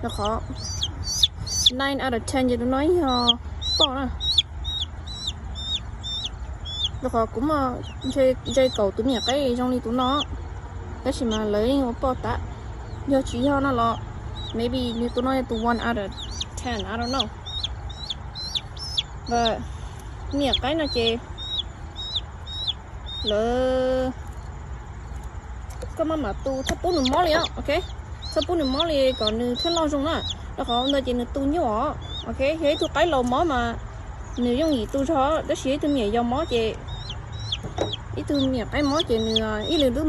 rau qhov nine out of ten ces tus no yog poj na. Rau qhov kuv muaj ntshe kaum tus me nyuam qaib zoo li tus no, tab sis mas lawv yeej ua poj tas. Yog tsis yog no los maybe nws tus no yog tus one out of ten, I don't know. But me nyuam qaib no ces lawv, koj maj mam tu, txhob pub nws mob li os, okay? Txhob pub nws mob li kom nws thiaj loj zoo na, rau qhov ua ntawd ces nws tu nyuaj os, okay? Yog ib tug qaib laus mob mas nws yooj yim tu zog, tab sis ib tug me nyuam yaus mob ces, ib tug me nyuam qaib mob ces nws ib leeg twb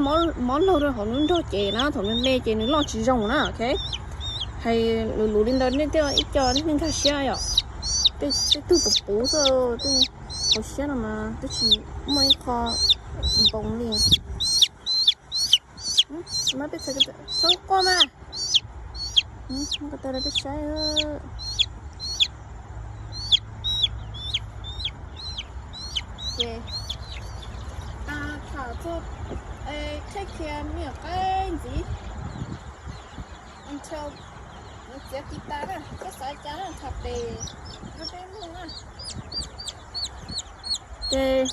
mob laug rau hauv nws lub nrog cev na, thaum nws me ces nws loj tsis zoo na, okay? Hais lus lus li ntawd nej thiaj ib co nej nkag siab yom. Tej, tej tug puv puv xwb, tej hauv siab no mas twb tsis muaj ib qho npoo li. Mas peb txhais txhob quaj mas. Ko taw rau peb saib. Ces tham txog take care me nyuam qaib ntxiv until nws txiav ti tas na, koj xav cas na, tham pem rau peb mloog na. Ces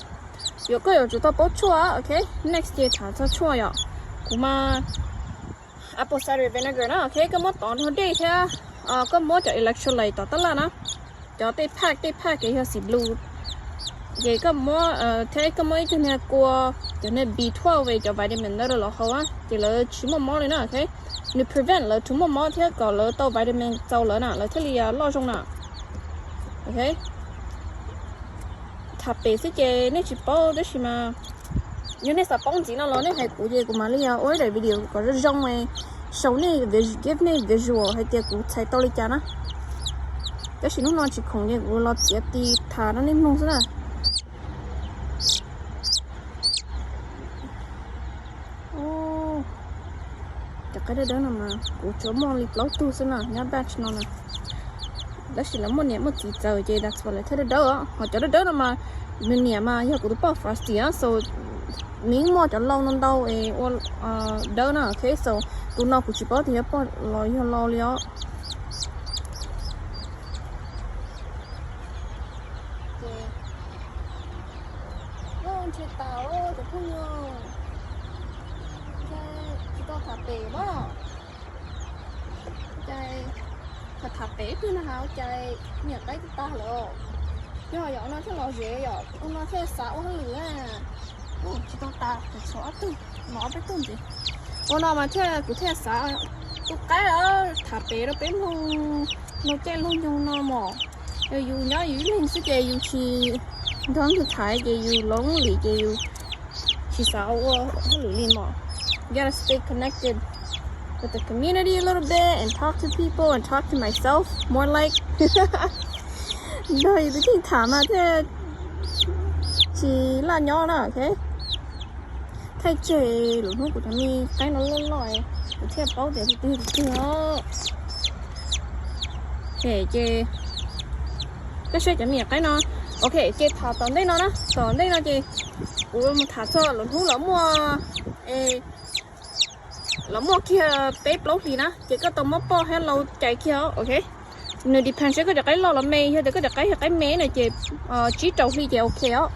yuav, koj yuav tsum tau paub tshuaj, okay? Next ces tham txog tshuaj yom. Kuv mas apple cider vinegar na, okay? Koj muab tov nrog dej thiab koj muab cov electrolyte tom tab laj na, cov tej pack tej pack ces yog xim blue. Ces koj muab thiab koj muab ib tug niag kua, cov niag B twelve cov vitamin ntawd rau lawv haus na, ces lawv tsis muaj mob li na, okay? Nws prevent lawv tsis muaj mob thiab kom lawv tau vitamin txaus lawv na, lawv thiaj li loj zoo na. Okay? Tham pem xwb ces nej tsis paub tab sis mas yog nej xav paub ntxiv no los nej hais kuv ces kuv mam li ua ib daim video kom zoo zoo show nej, give nej visual hais tias kuv txhais tau li cas na. Tab sis hnub no tsis khoom ces kuv los txiav ti tham rau nej mloog xwb na. Cov qaib dawb dawb no mas kuv tsuas muaj li plaub tug xwb na nyob batch no na. Tab sis lawv muaj niam muaj txiv txawm ces that's why lawv thiaj dawb dawb os. Ho cov dawb dawb no mas nws niam mas yog kuv tus poj Frosty, so nws muaj cov lau ntau ntau es ua dawb na, okay? So tus no kuv tsis paub tias yog poj los yog lau li os. Ces ntshe tas cov phooj ywg, tsis tau tham pem mas, cas tham pem ib tug no has cas me nyuam qaib twb tag lawm. Yog yog ua no thiaj lom zem, yog ua no thiaj xav ua hauj lwm na. Tsis tau tas, tshuav ob tug, no ob peb tug ntxiv. Ua no mas thiaj, kuv thiaj xav tu qaib los tham pem rau peb mloog, mloog caij mloog nyoog no mog. Yog yus nyob yus ib leeg xwb ces yus tsis nrog leej twg tham ces yus lonely ces yus tsis xav ua hauj lwm li mog. You gotta stay connected with the community a little bit and talk to people and talk to myself more like. Nrog yus tus kheej tham mas thiaj tsis laj nyob na, okay? Thaij tseg lwm hnub kuv cov me qaib no loj loj, kuv thiaj paub tias tus twg tus twg os. Ok, ces koj saib cov me nyuam qaib no. Ok, ces tham tom ntej no na, tom ntej no ces kuv mus tham txog lwm hnub los muaj, los muaj kiag peb plaub hlis na, ces koj tau muab poj thiab lau cais kiag, ok. Nws depend seb koj cov qaib loj los me, yog tias koj cov qaib yog qaib me na ces tsib rau hli ces ok os.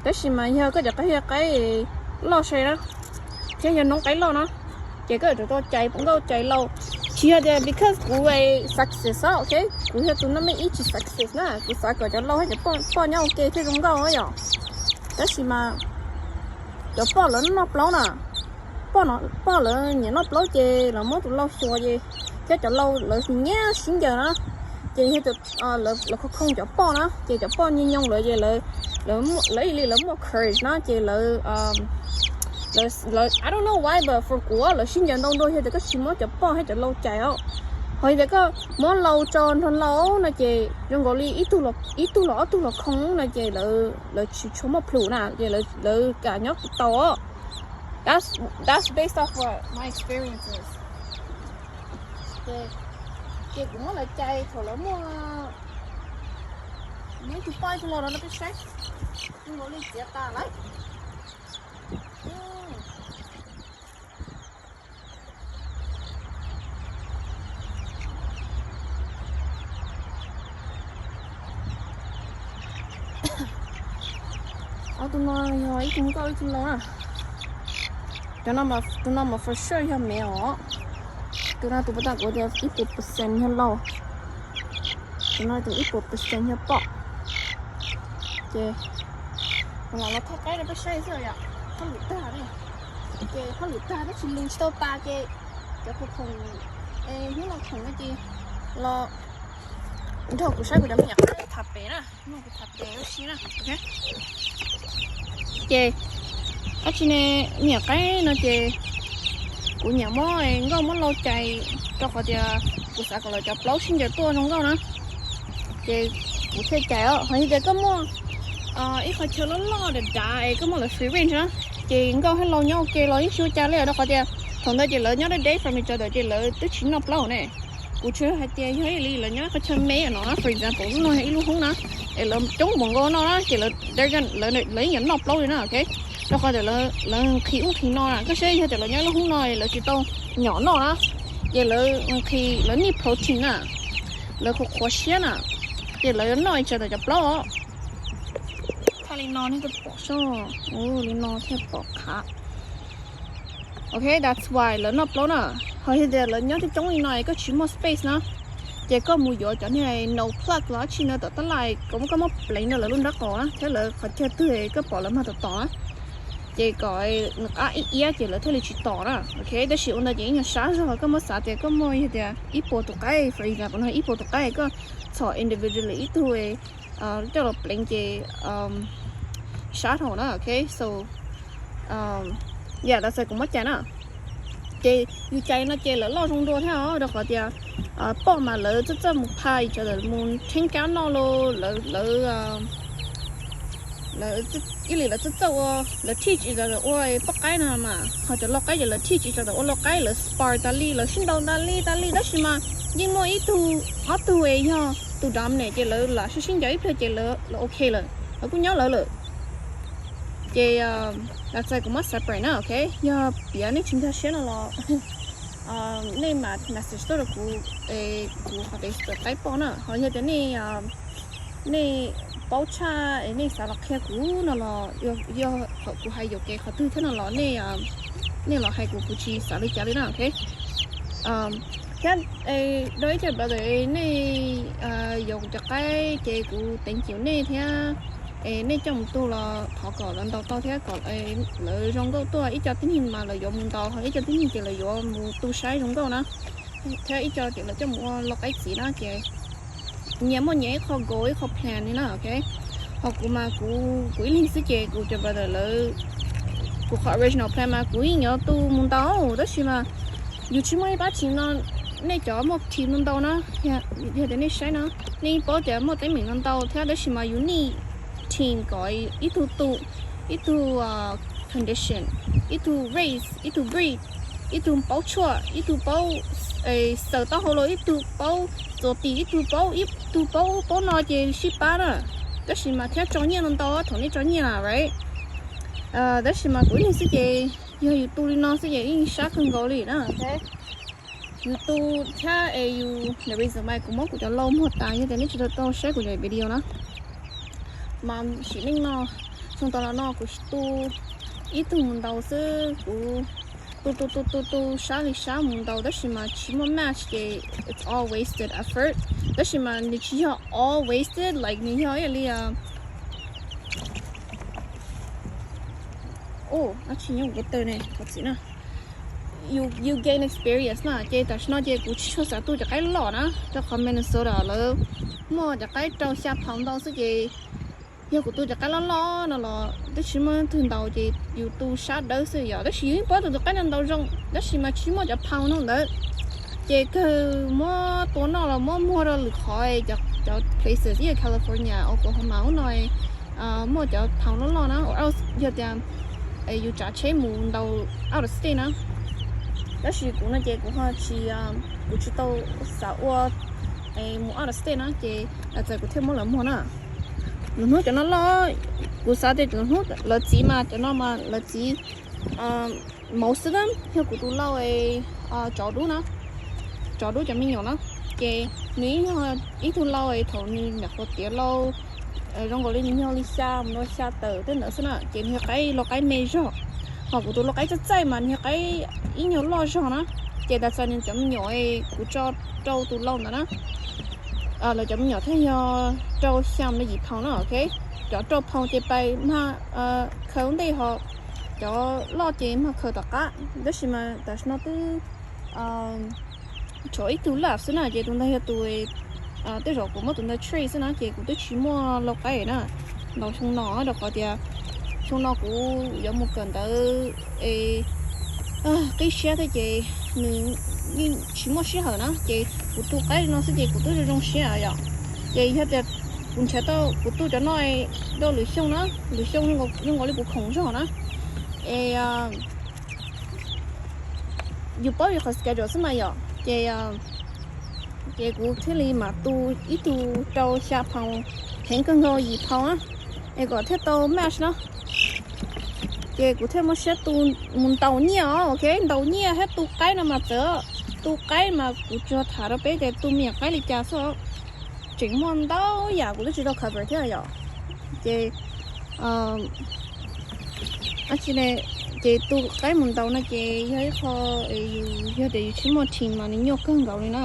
Tab sis mas yog koj cov qaib yog qaib loj sai na, thiab yog noob qaib loj na, ces koj yuav tsum tau cais nkauj cais lau. Tsis yog tias because kuv success, ok, kuv yog tus naj mej ib tsis success na, kuv xav kom cov lau thiab cov poj nyob ua ke thiaj zoo nkauj yom. Tab sis mas cov poj lawv noj plaub na, poj lawv nyiam noj plaub ces lawv muab tus lau xyuas ces, thiab cov lau lawv nyiam sib ncaws na, Ces yog tias lawv khoo khoo cov poj na, ces cov poj nyoog nyoog lawv ces lawv, lawv ib li lawv muaj courage na, ces lawv, lawv, I don't know why, but for kuv lawv sib ncaws ntau dua, yog tias koj tsis muab cov poj thiab cov lau cais os, ho yog tias koj muab lau tso nrog lau no ces zoo nkaus li ib tug los ob tug los khoo no ces lawv tsis tshua muaj plhus na, ces lawv kam nyob tau os. That's, that's based off what my experiences. Ces kuv muab lawv cais thaum lawv muaj, muaj ib tug poj ib tug lau no peb saib, zoo nkaus li txiav tas lawm. Ob tug no yog ib tug nkauj ib tug lau na. Cov no, tus no mas for sure yog male os. Tus no tus puas tas kuv tias ib puas percent yog lau. Tus no tus ib puas percent yog poj. Ces kuv lam los thaij qaib rau peb saib xwb yom. Hauj lwm tag ne. Ces hauj lwm tag tab sis lus tsis tau tas ces cov khoom, hnub no khoom no ces los nrog kuv saib kuv cov me nyuam qaib tham pem na, nrog kuv tham pem ua si na. Ces dab tsi ne, me nyuam qaib no ces kuv nyiam muab nkauj muab lau cais rau qhov tias kuv xav kom lawv cov plaub sib ncaws tuaj zoo nkauj na. Ces kuv thiaj cais os, ho yog tias koj muaj ib qhov chaw loj loj dav dav es koj muaj lawv free range na, ces nkauj thiab lau nyob ua ke los yeej tsis ua cas li rau qhov tias thaum ntawd ces lawv nyob deb deb from each other ces lawv twb tsis noj plaub ne. Kuv tsuas hais tias yog ib li lawv nyob ib qhov chaw me no, for example lub no yog ib lub hoob na, es lawv coob npaum nkaus no na ces lawv yeej yuav noj plaub li na, ok. Rau qhov tias lawv nqhis ub nqhis no na, koj saib yog tias lawv nyob ib lub hoob no lawv tsis tau nyom noj na, ces lawv nqhis lawv need protein na, lawv qhuav qhuav siab na, ces lawv yuav noj ib tsa ntawm cov plaub os. Thaij li no nej thiaj pom soj, li no thiaj pom qhav. Ok, that's why lawv noj plaub na. Ho yog tias lawv nyob coob coob li no es koj tsis muaj space na, ces koj mus yuav cov niag no plug los dab tsi no tom tab laj, koj muab pleev rau lawv lub nrab qaum na thiab lawv qhov chaw twg koj pom lawv mag tom tom na, ces kom nws qab ib iab ces lawv thiaj li tsis tom na, ok. Tab sis ua ntawd ces ib nyuag sab zog, koj muab xav tias koj muaj yog tias ib puas tus qaib, for example no ib puas tus qaib koj txhom individually ib tug coj los pleev ces sab dhau na, ok. So yeah, that's why kuv muab cais na. Ces yus cais no ces lawv loj zoo dua thiab os, rau qhov tias poj mas lawv txawj txawj mus pha each other mus theeb kab noj los lawv, lawv ib li lawv txawj txawj ua, lawv teach each other ua poj qaib no mas, ho cov lau qaib ces lawv teach each other ua lau qaib, lawv spar tas li, lawv sib ntaus tas li tas li, tab sis mas yeej muaj ib tug ob tug es yog tus dominant ces lawv lam sib sib ncaws ib pliag ces lawv ok lawm, lawv kuj nyob lawv lawm. Ces that's why kuv muab separate na, ok. Yog piav nej tsis nkag siab no los nej mam message tuaj rau kuv, kuv qhov Facebook qaib poj na, ho yog tias nej, nej paub tshaj es nej xav los qhia kuv no los yog kuv hais yuam kev qhov twg thiab no los nej los hais kuv, kuv tsis xav li cas li na, ok. Thiab rau ib co brother nej yuav kuv cov qaib ces kuv teev kiv nej thiab, es nej coj mus tu los thov kom lawv ntaus tau thiab kom lawv zoo nkauj tuaj. Ib co tib neeg mas lawv yuav mus ntaus, ho ib co tib neeg ces lawv yuav mus tu saib zoo nkauj na, thiab ib co ces lawv coj mus ua lau qaib txiv na, ces nyias muaj nyias ib qho goal ib qho plan li na, ok. Ho kuv mas kuv, kuv ib leeg xwb ces kuv cov brother lawv, kuv qhov original plan mas kuv yeej yuav tu mus ntaus, tab sis mas yus tsis muaj ib pab team no, nej cov muaj team ntau ntau na, yog tias nej saib no, nej yeej paub tias muaj teeb meem ntau ntau thiab, tab sis mas yus need team kom ib tug tu, ib tug condition, ib tug race, ib tug breed, ib tug paub tshuaj, ib tug paub xaws taub hau los, ib tug paub txuas tis, ib tug paub, ib tug paub paub no ces sib pab na. Tab sis mas thiab tso nyiaj ntau ntau, thaum nej tso nyiaj na, right? Tab sis mas kuv ib leeg xwb ces yog yus tu li no xwb ces yeej sab kawg nkaus li na. Yus tu thiab es yus, the reason why kuv muab kuv cov lau muag tas yog tias nej tsis tau tau saib kuv cov video na, mas sim neej no, xyoo tas los no kuv tu ib tug mus ntaus xwb, kuv tu tu tu tu tu sab li sab mus ntaus, tab sis mas tsis muaj match ces it's all wasted effort. Tab sis mas nws tsis yog all wasted, like nws yog ib yam li, u, dab tsi nyob kuv ko taw ne, thov txim na. you gain experience na. Ces tam sim no ces kuv tsis tshua xav tu cov qaib loj na, rau qhov Minnesota lawv muaj cov qaib rau xya pound ntau xwb ces yog kuv tu cov qaib loj loj no los twb tsis muaj leej twg ntaus ces yus tu sab dawb xwb yom. Tab sis yus yeej paub tus tus qaib no ntaus zoo tab sis mas tsis muaj cov pound no ntawd. Ces kawg muab tua noj los muab muag rau lwm qhov, cov places ib yam California, Oklahoma ub no muaj cov pound loj loj na, yog tias yus tsav tsheb mus ntaus out of state na. Tab sis kuv no ces kuv ho tsis, kuv tsis tau xav ua mus out of state na ces txawm kuv thiaj muab lawv muag na. Lwm hnub cov no loj, kuv xav tias lwm hnub lawv txiv mas cov no mas lawv txiv mauv xwb na, yog kuv tus lau tsov dub na, tsov dub cov me nyuam na. Ces nws ib yog ib tug lau thaum nws nyuam qhuav tiav lau, zoo nkaus li nws yog li xya mus rau xya tawm tej ntawd xwb na, ces nws yog qaib lau qaib me zog. Ho kuv tus lau qaib txaij txaij mas nws yog qaib ib nyuag loj zog na. Ces tas txas nws cov me nyuam kuv tso rau tus lau ntawd na, lawv cov me nyuam thiaj yog rau xya mus rau yim pound na, ok. Cov rau pound ces pais mag khaws ntej ho cov loj ces mag khaws tom qab. Tab sis mas tam sim no twb tshuav ib tug lab xwb na, ces tus ntawd yog tus, tej zaum kuv muab tus ntawd trade xwb na, ces kuv twb tsis muaj lau qaib na. Ntaus xyoo no rau qhov tias xyoo no kuv yuav mus kawm ntawv es qib siab thiab ces nws yeej tsis muaj sij hawm na, ces kuv tu qaib no xwb ces kuv twb zoo zoo siab yom. Ces yog tias kuv nrhiav tau kuv tu cov no rau lwm xyoo na, lwm xyoo zoo nkaus li kuv khoom zog na. Es yus paub yus qhov schedule xwb mas yom, ces ces kuv thiaj li mam tu ib tug rau xya pound, heev kawg nkaus yim pound na, es kom thiaj tau match na. Ces kuv thiaj muaj siab tu mus ntaus nyiaj os, ok, ntaus nyiaj thiab tu qaib no mas txawv. Tu qaib mas kuv tsuas tham rau peb tias tu me nyuam qaib li cas xwb, tseem muaj ntau yam kuv twb tsis tau cover thiab yom. Ces dab tsi ne, ces tu qaib mus ntaus no ces yog ib qho, yus yog tias yus tsis muaj team mas nws nyuaj kawg nkaus li na.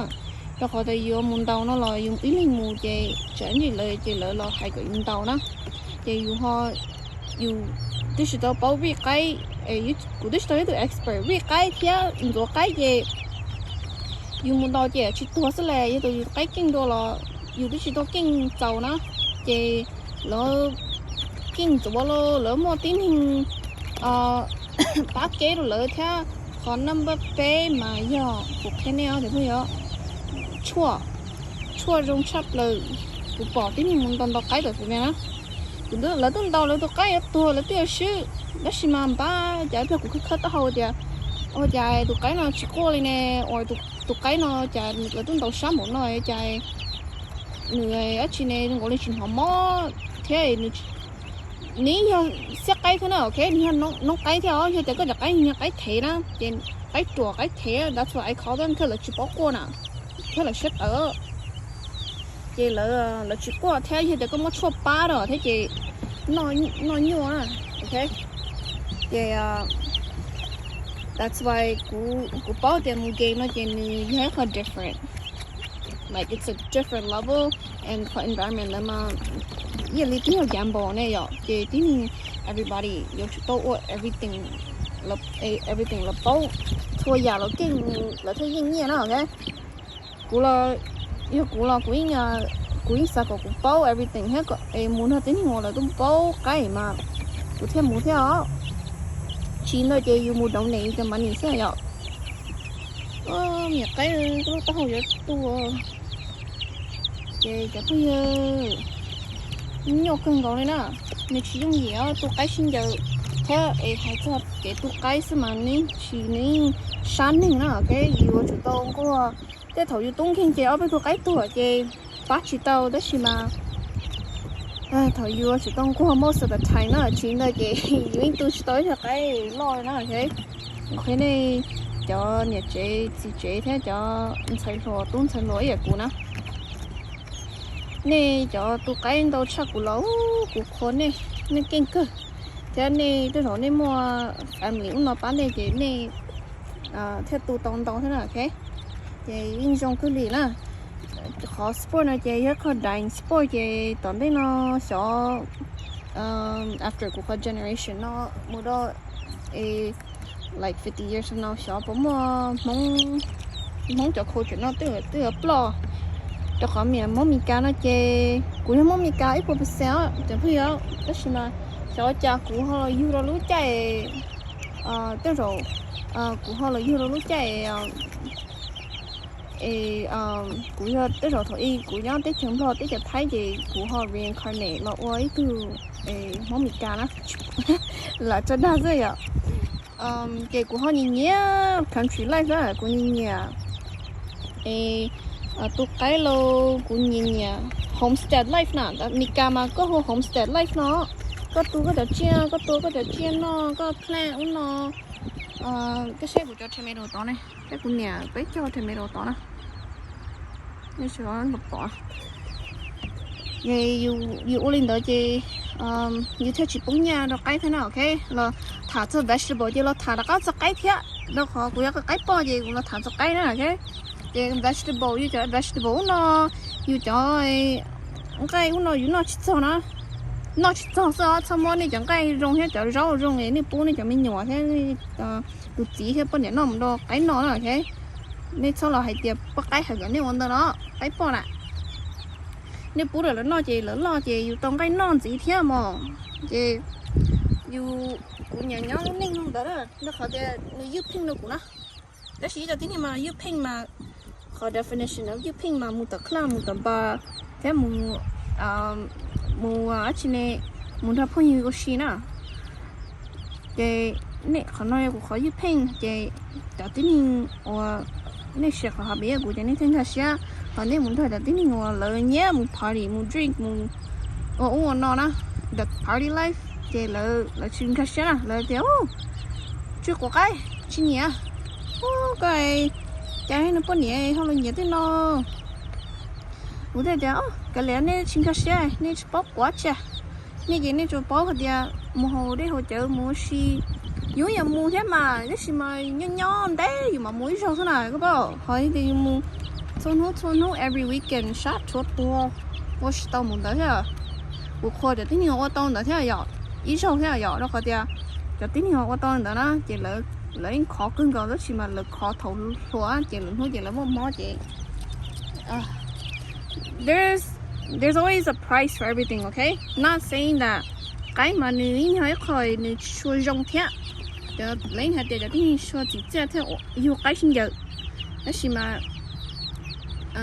Rau qhov tias yus mus ntaus no los yus ib leeg mus ces tsam ntsis lawv ces lawv los hais kom yus ntaus na. Ces yus ho, yus twb tsis tau paub vij qaib, kuv twb tsis tau yog tus expert vij qaib thiab ntxuav qaib ces yus mus ntaus ces tsis tuag xwb las, yog tus yus qaib keej dua los yus twb tsis tau keej txaus na, ces lawv keej ntxuav los lawv muaj tib neeg pab kev rau lawv thiab. Qhov number peb mas yog kuv qhia nej os cov phooj ywg, tshuaj, tshuaj zoo tshaj plaws. Kuv pom tib neeg mus ntaus ntaus qaib tom Xavier na, lawv twb ntaus lawv tus qaib yuav tuag lawv twb yuav swb, tab sis mas npaj cas ib pliag kuv khawb khawb taub hau tias ua cas tus qaib no tsis quaj li ne, uas tus qaib no cas lawv twb ntaus sab npaum no cas nws dab tsi ne zoo nkaus li tsis hnov mob thiab. Nws yog xiab qaib thiab na, ok, nws yog noob qaib thiab os. Yog tias koj cov qaib yog qaib thev na ces qaib ruam qaib thev, that's what I call them, thiab lawv tsis paub quaj na, thiab lawv siab tawv. Ces lawv tsis quaj thiab, yog tias koj muab tshuaj pab rau thiab ces noj nyuaj na, ok. Ces that's why kuv paub tias mus game no ces nws yog ib qho different, like it's a different level, and qhov environment ntawd mas ib yam li twb yog gamble ne yom. Ces tib neeg everybody yuav tsum tau ua everything, everything los paub, txhua yam los keej lawv thiaj yeej nyiaj na, ok. Kuv los, yog kuv los kuv yeej, kuv yeej xav kom kuv paub everything thiab es mus nrog tib neeg uas lawv twb paub qaib mas kuv thiaj mus thiab os. Tsis ntawd ces yus mus dob nev yus cov money xwb yom. Me nyuam qaib, koj lub taub hau yuav tuag. Ces cov phooj ywg, nyuaj kawg nkaus li na, nws tsis yooj yim tu qaib sib ncaws thiab es hais txog kev tu qaib xwb mas nws tsis, nws sab neeg na, ok. Yus yuav tsum tau nquag, tej thaum yus tub nkeeg ces ob peb tug qaib tuag ces pab tsis tau, tab sis mas thaum yus yuav tsum tau nquag most of the time na, tsis ntawd ces yus yeej tu tsis tau ib tug qaib loj li na, ok. Kuv qhia nej cov niam tsev txiv tsev thiab cov ntxhais hluas tub ntxhais hluas ib yam kuv na, nej cov tu qaib ntau tshaj kuv los kuv qhuas nej, nej keej kawg, thiab nej tej zaum nej muaj family ub no pab nej ces nej thiaj tu tau ntau thiab na, ok. Ces yeej zoo kawg li na. Qhov sport no ces yog qhov dying sport ces tom ntej no xyov after kuv qhov generation no mus rau es like fifty years from now xyov puas muaj Hmoob, Hmoob cov culture no twb yuav ploj. Rau qhov mas Hmoob Meskas no ces kuv yog Hmoob Meskas ib puas percent os cov phooj ywg, tab sis mas xyov ua cas kuv ho los yug rau lub caij, tej zaum kuv ho los yug rau lub caij es kuv yog tej zaum thaum ub kuv nyob teb chaws Nplog teb chaws Thaib ces kuv ho reincarnate los ua ib tug Hmoob Meskas na. Lam tso dag xwb yom. Ces kuv ho nyiam nyiam country life na, kuv nyiam nyiam es tu qaib los kuv nyiam nyiam homestead life na. Meskas mas koj hu homestead life no, koj tu koj cov tsiaj, koj tu koj cov tsiaj noj, koj plant ub no. Koj saib kuv cov tomato tod ne, thiab kuv niam peb cog tomato tod na. Pom, yus ua li ntawd ces yus thiaj tsis poob nyiaj rau qaib thiab na, ok. Los tham txog vegetable ces los tham rov qab txog qaib thiab, rau qhov kuv yog qaib poj ces kuv los tham txog qaib na, ok. Ces vegetable, yus cov vegetable ub no, yus cov nqaij ub no yus noj tsis txog na, noj tsis txog xwb os. Txhob muab nej cov nqaij zoo thiab cov zaub zoo es nej pub nej cov me nyuam thiab tus txiv thiab poj niam noj mus rau qaib noj na, ok. Nej txhob los hais tias poj qaib hais kom nej ua ntawd no, qaib poj na. Nej pub rau lawv noj ces lawv loj ces yus tau nqaij noj ntxiv thiab mog. Ces yus, kuv nyiam nyob lub neej zoo ntawd na, rau qhov tias nws ywj pheej rau kuv na. Tab sis ib co tib neeg mas ywj pheej mas, qhov definition of ywj pheej mas mus tom club, mus tom bar, thiab mus, mus dab tsi ne, mus nrog phooj ywg ua si na. Ces nej, qhov no yog kuv qhov ywj pheej ces cov tib neeg uas nej siv qhov hobby kuv ces nej thiaj nkag siab. Ho nej mus nrog cov tib neeg uas lawv nyiam mus party, mus drink, mus ua ub ua no na, the party life, ces lawv tsis nkag siab na, lawv tias, tsis quav qaib, tsis nyiam, koj cas no poj niam ho los nyiam tej no. Kuv thiaj tias, kav liam, nej tsis nkag siab, nej tsis paub quav tsi. Nej ces nej tsuas paub hais tias mus haus dej haus cawv mus ua si. Yus yuav mus thiab mas, tab sis mas nyob nyob ntev yus mam mus ib zaug xwb na, koj paub. Ho tias yus mus txhua hnub txhua hnub every weekend sab tshuav tuag, ua tsis tau mus ntawd thiab. Kuv qhuas cov tib neeg ua tau ntawd thiab yom, ib zaug thiab yom, rau qhov tias cov tib neeg ua tau ntawd na ces lawv yeej khov kawg nkaus, tab sis mas lawv khov thaum hluas ces lawv hnub ces lawv muaj mob ces there's always a price for everything, ok? Not saying that qaib mas nws yeej yog ib qho nws tsis tshua zoo thiab. Lawv yeej hais tias cov tib neeg tsis tshua txim txiaj thiab yug qaib sib ncaws. Tab sis mas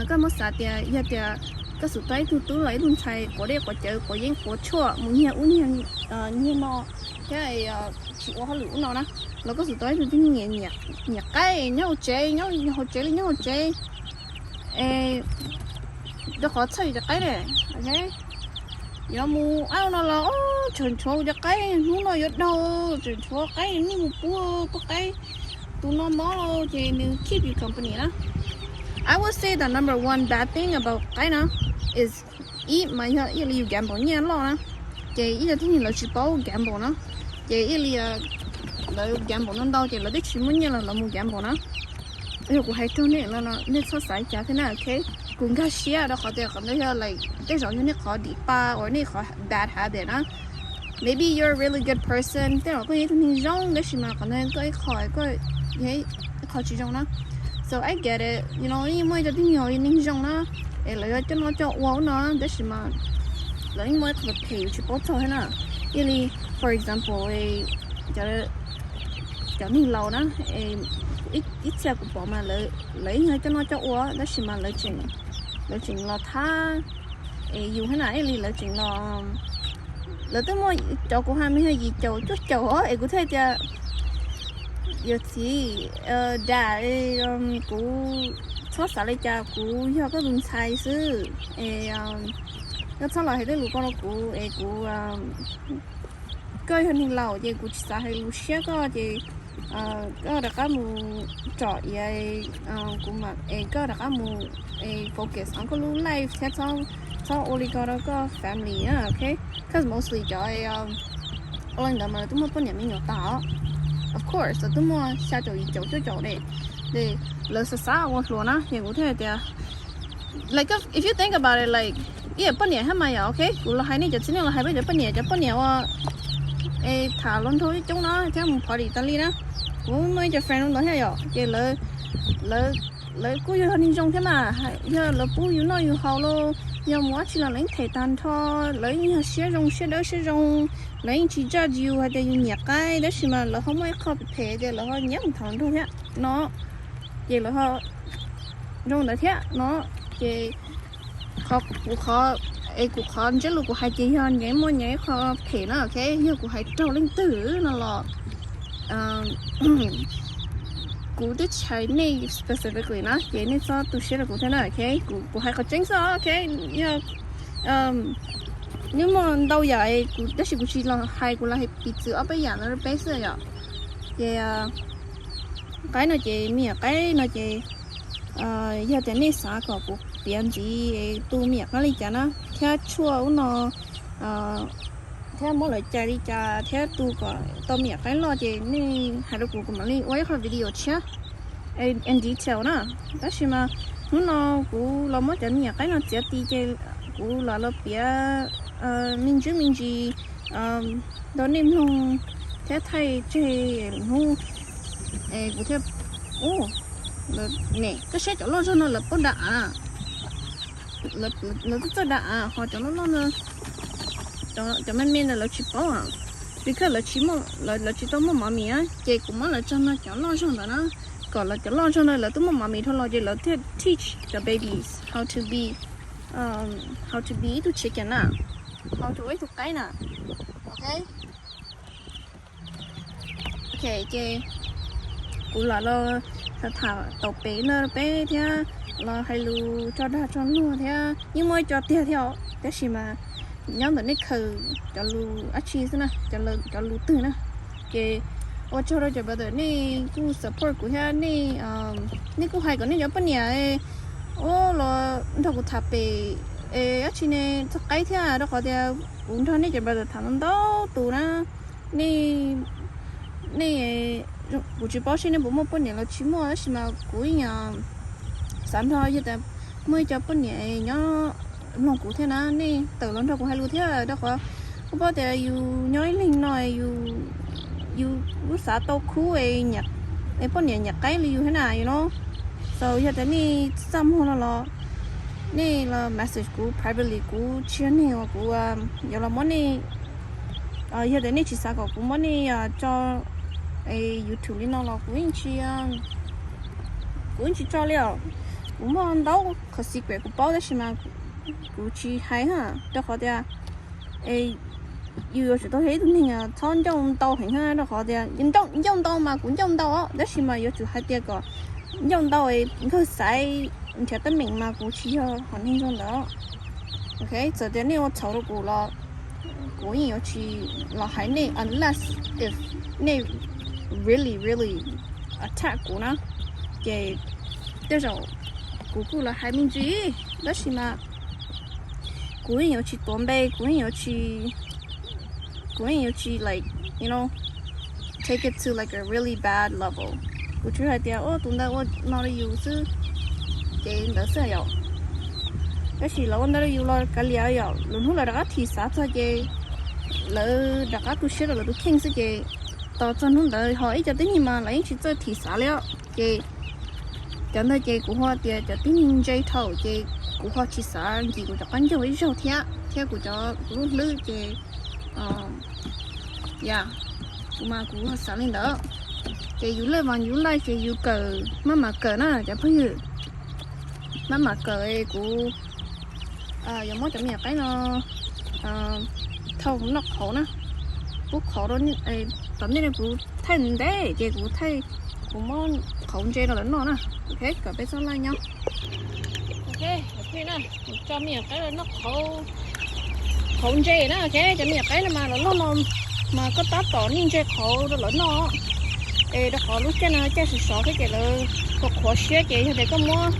koj muab xav tias yog tias koj xub tau ib tug tub los ib tug ntxhais quav dej quav cawv quav yeeb quav tshuaj mus nyiag ub nyiag no thiab tsis ua hauj lwm ub no na, los koj xub tau ib tug tib neeg nyiam qaib nyob hauv tsev, nyob hauv tsev li nyob hauv tsev, rau qhov txhawj yus cov qaib ne, ok? Yuav mus ab no los tseem tshuav cov qaib hnub no yuav daug, tseem tshuav qaib nej mus pub poj qaib, tus no mob los ces nws keep you company na. I would say the number one bad thing about qaib na is ib mas yog ib yam li yus gamble nyiaj loj na, ces ib co tib neeg lawv tsis paub gamble na, ces ib yam li lawv gamble ntau ntau ces lawv twb tsis muaj nyiaj los lawv mus gamble na. Yog kuv hais rau nej no nej txhob xav li cas thiab na, ok? Kuv nkag siab rau qhov tias qhov ntawd yog like tej zaum yog nej qhov dim pa uas nej qhov bad habit na. Maybe you're a really good person, tej zaum koj yog ib tug neeg zoo tab sis mas qhov ntawd koj ib qho, koj ib qho tsis zoo na. So I get it, you know, yeej muaj ib co tib neeg yog neeg zoo na, es lawv yog coj noj coj ua ub no tab sis mas lawv yeej muaj ib qho phem yus tsis paub txog thiab na. Ib yam li for example, cov neeg laus na, ib txhia kuv pom mas lawv yeej yog coj noj coj ua tab sis mas lawv tseem los thab es yus thiab na, ib yam li lawv tseem los, lawv twb muaj, cov kuv hais mas yog yim caum cuaj caum os, es kuv thiaj tias yawm txiv, dad, kuv txhob xav li cas, kuv yog koj tus ntxhais xwb es koj txhob los hais tej lus ko rau kuv es kuv, koj yog neeg laus ces kuv tsis xav hais lus siab koj ces koj rov qab mus tsom iav, kuv mam, es koj rov qab mus focus on koj lub life thiab txhob ua li ko rau koj family na, ok? Cause mostly cov ua li ntawd mas lawv twb muaj poj niam me nyuam tas os. Of course lawv twb muaj xya caum yim caum cuaj caum ne, ces lawv xav xav ua hluas na, ces kuv thiaj hais tias like if you think about it, like ib yam poj niam thiab mas yom, ok, kuv los hais nej cov txiv neej los hais peb cov poj niam, cov poj niam uas tham los nraug coob coob no thiab mus party tas li na, Kuv muaj ib co friend ntawd thiab yom, ces lawv, lawv kuj yog neeg zoo thiab mas, yog lawv pub yus noj yus haus los yog mus dab tsi los lawv yeej them tag nrho, lawv yeej yog siab zoo siab dawb siab zoo, lawv yeej tsis judge yus hais tias yus nyiam qaib, tab sis mas lawv ho muaj ib qho phem phem ces lawv ho nyiam mus tham nrug thiab no, ces lawv ho zoo ntawd thiab no, ces qhov kuv qhov, es kuv qhov ntsiab lus kuv hais ces yog nyias muaj nyias ib qho phem na, ok, yog kuv hais raug leej twg no los kuv twb tsis hais nej specifically na, ces nej txhob tu siab rau kuv thiab na, ok, kuv, kuv hais qhov tseeb xwb, ok, yog nws muaj ntau yam, tab sis kuv tsis los hais, kuv los hais piv txwv ob peb yam no rau peb xwb yom. Ces qaib no ces me nyuam qaib no ces yog tias nej xav kom kuv piav ntxiv tu me nyuam qaib li cas na, thiab tshuaj ub no, thiab muab lawv cais li cas thiab tu kom tau me nyuam qaib loj ces nej hais rau kuv, kuv mam li ua ib qho video tshiab in detail na. Tab sis mas hnub no kuv los muab cov me nyuam qaib no txiav ti ces kuv los los piav me ntsis me ntsis rau nej mloog thiab thaij tseg hnub. Kuv thiaj, ne, koj saib cov loj zog no lawv poob dav av, lawv txawj txawj dav av, ho cov loj loj no, cov me me ntawd lawv tsis paub, because lawv tsis tau muaj mov mis, ces kuv muab lawv tso noj cov loj zog ntawd na, kom lawv cov loj zog ntawd lawv twb muaj mov mis dhau los ces lawv thiaj teach cov babies how to be, how to be ib tug chicken na, how to ua ib tug qaib na, ok. Ok, ces kuv los los tham tham tau pem no peb thiab los hais lus tso dag tso luag thiab yeej muaj ib co tiag thiab os, tab sis mas nyob ntawm nej khaws cov lus dab tsi xwb na, cov lus twg na. Ces ua tsaug rau cov brother nej kuj support kuv thiab nej, nej kuj hais kom nej cov poj niam ua los nrog kuv tham pem es dab tsi ne, txog qaib thiab, rau qhov tias kuv nrog nej cov brother tham ntau tus na, nej, nej, kuv tsis paub seb nej puas muaj poj niam los tsis muaj, tab sis mas kuv yeej xav nrog, yog tias muaj ib co poj niam nyob mloog kuv thiab na, nej tawm los nrog kuv hais lus thiab, rau qhov kuv paub tias yus nyob ib leeg no yus lub xav tau khub es poj niam nyiam qaib li yus thiab na, you know. So yog tias nej txaj muag no los nej los message kuv privately, kuv tsis yog neeg uas kuv yuav los muab nej, yog tias nej tsis xav kom kuv muab nej tso YouTube li no los kuv yeej tsis, kuv yeej tsis tso li os. Kuv muaj ntau qhov secret kuv paub tab sis mas kuv tsis hais, rau qhov tias yus yuav tsum tau yog ib tug neeg txhob ncauj ntau heev, rau qhov tias ncauj ntau mas kuv ncauj ntau os, tab sis mas yuav tsum hais tias kom ncauj ntau nkawg xaiv nrhiav teeb meem mas kuv tsis yog hom neeg zoo ntawd. Ok, txawm tias nej ua txhaum rau kuv los kuv yeej yuav tsis los hais nej unless if nej really really attack kuv na, ces tej zaum kuv kuj los hais me ntsis, tab sis mas kuv yeej yuav tsis tuav npe, kuv yeej yuav tsis, kuv yeej yuav tsis like, you know, take it to like a really bad level. Kuv tsuas hais tias ua tus ntawd ua no rau yus xwb, ces ntawd xwb yom. Tab sis lawv ua ntawd rau yus los kav liam yom, lwm hnub lawv rov qab thim xav txog ces lawv rov qab tu siab rau lawv tus kheej xwb ces tos txog hnub ntawd ho ib co tib neeg mas lawv yeej tsis txawj thim xav li os. Ces cov ntawd ces kuv hu tias cov tib neeg ntse dhau ces kuv ho tsis xav nkim kuv cov qaib ncaug ib zaug thiab, thiab kuv cov, kuv lub hlwb ces, ya, kuv mas kuv xav li ntawd. Ces yus lej vas yus laj ces yus kawm maj mam kawm na cov phooj ywg, maj mam kawm. Kuv yuav muab cov me nyuam qaib no thau noj qhauv na, pub qhauv rau, tom ntej no kuv thaij ntev ces kuv thaij, kuv muab qhauv ntse rau lawv noj na. Ok, kom peb txhob laj nyob. Ok, kuv tso me nyuam qaib los noj qhauv, qhauv ntse na. Ok, cov me nyuam qaib no mas lawv loj no mas koj tab tom niaj ntse qhauv rau lawv noj, es rau qhov lub caij no caij sov sov thiab ces lawv qhuav qhuav siab ces yog tias koj muab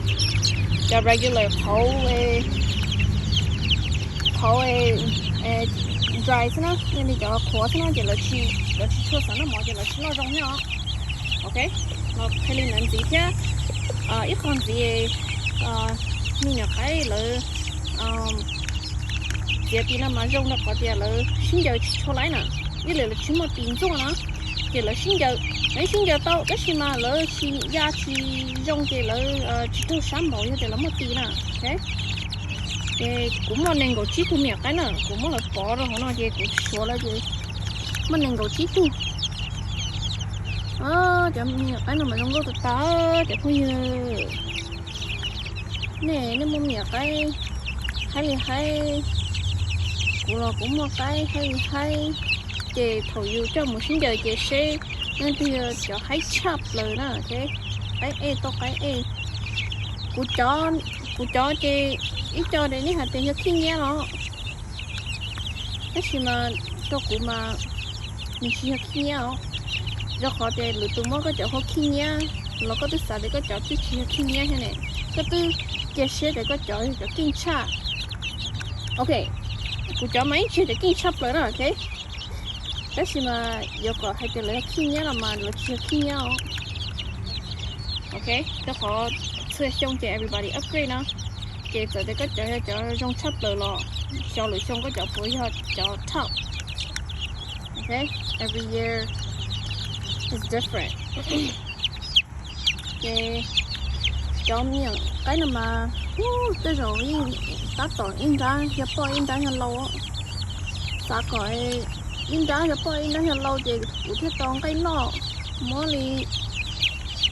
cov regular qhauv, qhauv dry xwb na, yog li cov qhuav xwb no ces lawv tsis, lawv tsis tshua xav noj mov ces lawv tsis loj zoo thiab os. Ok, los qhia li ntawd ntxiv thiab, ib qho ntxiv, me nyuam qaib lawv txiav tis no mas zoo rau qhov tias lawv sib ncaws tsis tshua laib na, ib lwm lawv tsis muaj tis ntxuaj na. ces lawv sib ncaws, lawv sib ncaws tau tab sis mas lawv tsis ya tsis zoo ces lawv tsis raug sab npaum yog tias lawv muaj tis na. Ces kuv muaj nees nkaum tsib tug me nyuam qaib na, kuv muab lawv pov rau hauv no ces kuv suav lawv ces muaj nees nkaum tsib tug. Cov me nyuam qaib no mas zoo nkauj tas tas cov phooj ywg. Nej, nej muaj me nyuam qaib haib li haib, kuv los kuv muaj qaib haib li haib. Ces thaum yus coj mus sib ncaws ces seb leej twg yog cov haib tshaj plaws na. Qaib ej tau qaib ej. Kuv cov, kuv cov ces ib co ces nej hais tias yog khib nyiab los, tab sis mas rau kuv mas nws tsis yog khib nyiab os. Rau qhov tias lwm tus muab koj cov hu khib nyiab los koj twb xav tias koj cov twb tsis yog khib nyiab thiab ne. Koj twb cia siab tias koj cov yog cov keej tshaj. Ok, kuv cov mas yeej tsis yog cov keej tshaj plaws na, ok. Tab sis mas yuav kom hais tias lawv yog khib nyiab los mas lawv tsis yog khib nyiab os. Ok, rau qhov txhua xyoo ces everybody upgrade no. Ces txawm tias koj cov yog cov zoo tshaj plaws los xyov lwm xyoo koj cov puas yog cov top. Ok, every year is different. Ces cov me nyuam qaib no mas tej zaum yeej tab tom ib nrab yog poj ib nrab yog lau. Xav kom ib nrab yog poj ib nrab yog lau ces kuv thiaj tau nqaij noj. Muab li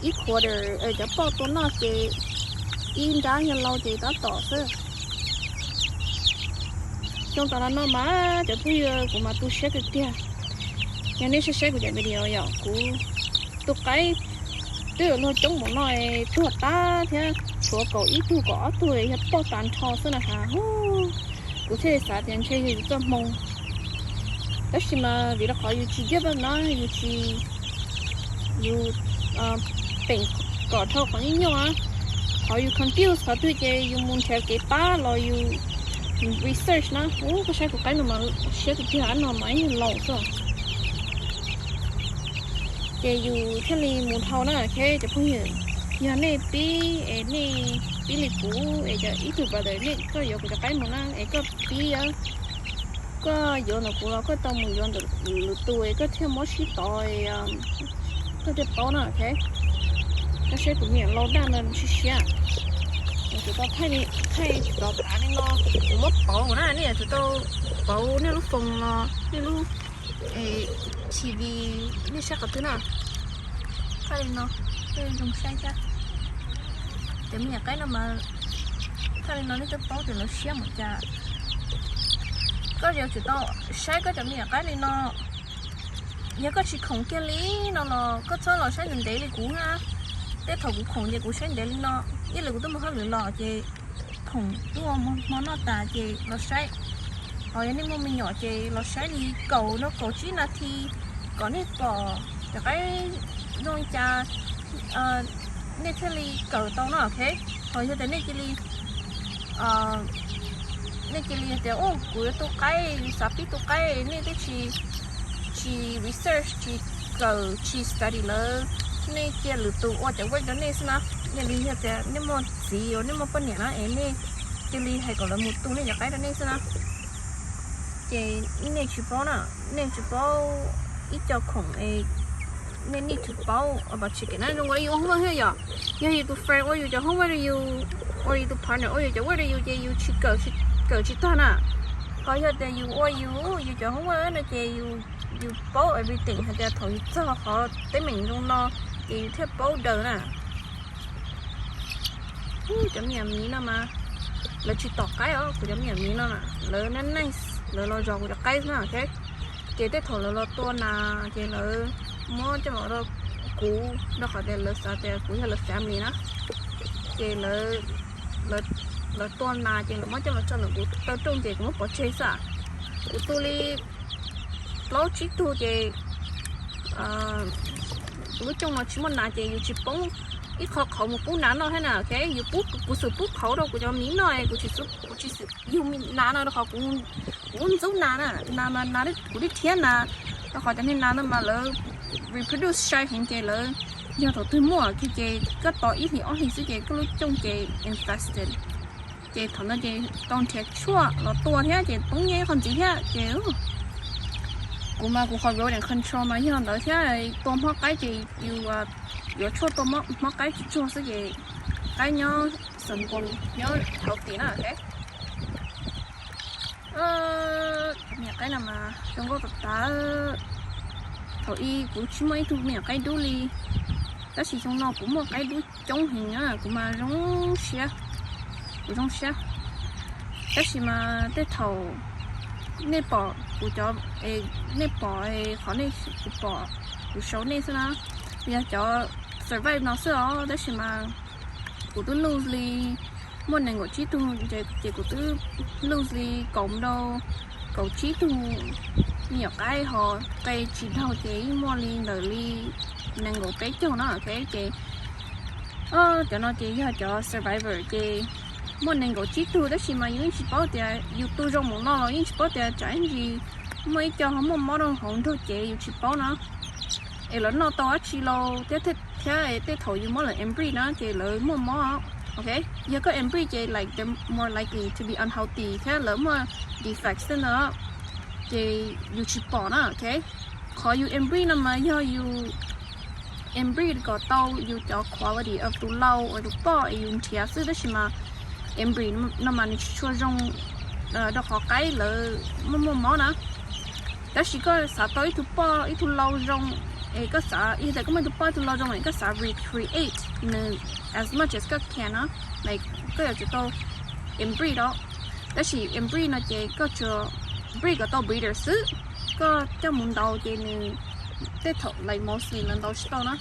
ib quarter cov poj tua noj ces ib nrab yog lau ces tab tom xwb. Xyoo tas los no mas cov phooj ywg, kuv mas tu siab tiag tiag. Yog nej saib saib kuv cov video yom, kuv tus qaib twb yuav luag coob npaum no tuag tag thiab, tshuav kaum ib tug kaum ob tug yog poj tas nrho xwb na has. Kuv thiaj li xav tias ntshe yog yus txoj hmoo. Tab sis mas vim rau qhov yus tsis give up no, yus tsis, yus peem kom dhau qhov nyuaj nyuaj, qhov yus confuse qhov twg ces yus mus nrhiav kev pab los yus research na. Ub, koj saib kuv qaib no mas siab tiag tiag, no mas ib yam laus xwb. Ces yus thiaj li mus dhau na, ok cov phooj ywg. Yog nej pib es nej pib li kuv es cov ib tug brother nej koj yuav kuv cov qaib mus na es koj pib, koj yuav ntawm kuv los koj tau mus yuav ntawm lwm tus es koj thiaj muab sib tov, koj thiaj paub na, ok. Koj saib tus me nyuam lau daj no siab siab. Kuv tau thaij, thaij tov tav li no, kuv muab pauv na, nej yuav tsum tau pauv nej lub phone los nej lub TV, nej saib qhov twg na. Thaij li no, nej zoo saib thiab. Cov me nyuam qaib no mas thaij li no nej twb paub tias lawv siab npaum cas. Koj yuav tsum tau saib koj cov me nyuam qaib li no. Yog koj tsis khoom kiag li no los koj txhob los saib ntev ntev li kuv na. Tej thaum kuv khoom ces kuv saib ntev li no, ib lwm kuv twb mus hauj lwm los ces khoom tuaj hmo noj tas ces los saib. Ho yog nej muaj me nyuam ces los saib li kaum no kaum tsib nas this kom nej pom cov qaib zoo li cas, nej thiaj li kawm tau no, ok. Ho yog tias nej cia li, nej cia li tias, u, kuv yuav tu qaib, xav pib tu qaib, nej twb tsis, tsis research, tsis kawm, tsis study lawv, nej cia lwm tus ua cov work rau nej xwb na. Yog li yog tias nej muaj txiv uas nej muaj poj niam na es nej cia li hais kom lawv mus tu nej cov qaib rau nej xwb na. Ces nej tsis paub na, nej tsis paub ib co khoom es nej need to paub about chicken na. Zoo nkaus li yus ua homework thiab yom, yog yus tus friend ua yus cov homework rau yus, ua yus tus partner ua yus cov work rau yus ces yus tsis kawm, kawm tsis tag na. Ho yog tias yus ua yus, yus cov homework no ces yus, yus paub everything hais tias thaum yus txog qhov teeb meem zoo no ces yus thiaj paub daws na. Cov me nyuam miv no mas lawv tsis tom qaib os, kuv cov me nyuam miv no lawv nice, lawv los zov kuv cov qaib na, ok. Ces tej thaum lawv los tua nas ces lawv muab coj los rau kuv, rau qhov tias lawv xav tias kuv yog lawv family na. Ces lawv tua nas ces lawv muab coj los tso ntawm kuv taw rooj ces kuv muab pov tseg xwb. Kuv tu li plaub tsib tug ces kuv lub cooj no tsis muaj nas ces yus tsis poob ib qho qhauv mus pub nas noj thiab na, ok. Yus pub, kuv xub pub qhauv rau kuv cov miv noj, kuv tsis, kuv tsis xub yug nas no rau qhov kuv ntxub nas na, nas mas nas kuv twb thiab nas, rau qhov cov niag nas no mas lawv reproduce sai heev ces lawv yog thaum twg muaj kiag ces koj tos ib hlis ob hlis xwb ces koj lub cooj ces infested. Ces thaum no ces tau nrhiav tshuaj los tua thiab ces poob nyiaj ib qho ntxiv thiab ces Kuv mas kuv qhov rodent control mas yog ntawd thiab, tua hmob qaib ces yus yuav tshuaj tua hmob qaib tsuag tsuag xwb ces qaib nyob xeev koos nyob hauv tim na, ok. Me nyuam qaib no mas zoo nkauj tas tas. Thaum ub kuv tsis muaj ib tug me nyuam qaib dub li, tab sis xyoo no kuv muaj qaib dub coob heev na, kuv mas zoo siab, kuv zoo siab. Tab sis mas tej thaum nej pom kuv cov, nej pom qhov nej, kuv pom kuv show nej xwb na, yog cov survive no xwb os, tab sis mas kuv twb lose li, muaj nees nkaum tsib tug ces kuv twb lose li kaum ntau, kaum tsib tug me nyuam qaib, ho qe tsis daug ces yeej muaj li ntawm li nees nkaum peb caug na, ok. Ces cov no ces yog cov survivor ces muaj nees nkaum tsib tug, tab sis mas yus yeej tsis paub tias yus tu zoo mus no los yeej tsis paub tias tsam ib ntsis muaj ib co ho muaj mob rau hauv nrog cev yus tsis paub na. Es lawv noj tau dab tsi los thiab, thiab tej thaum yus muab lawv inbreed na ces lawv muaj mob, ok. Yog koj inbreed ces like they're more likely to be unhealthy thiab lawv muaj defect xwb ntag, ces yus tsis pom na, ok. Qhov yus inbreed no mas yog yus inbreed kom tau yus cov quality of tus lau uas tus poj es yus nrhiav xwb, tab sis mas inbreed no mas nws tsis tshua zoo rau qhov qaib lawv muaj muaj mob na. Tab sis koj xav tau ib tug poj ib tug lau zoo, es koj xav, yog tias koj muaj ib tug poj ib tug lau zoo es koj xav recreate nws as much as koj can no, like koj yuav tsum tau inbreed os. Tab sis inbreed no ces koj tsuas breed kom tau breeder xwb, koj coj mus ntaus ces nws tej thaum like mostly lawv ntaus tsis tau na,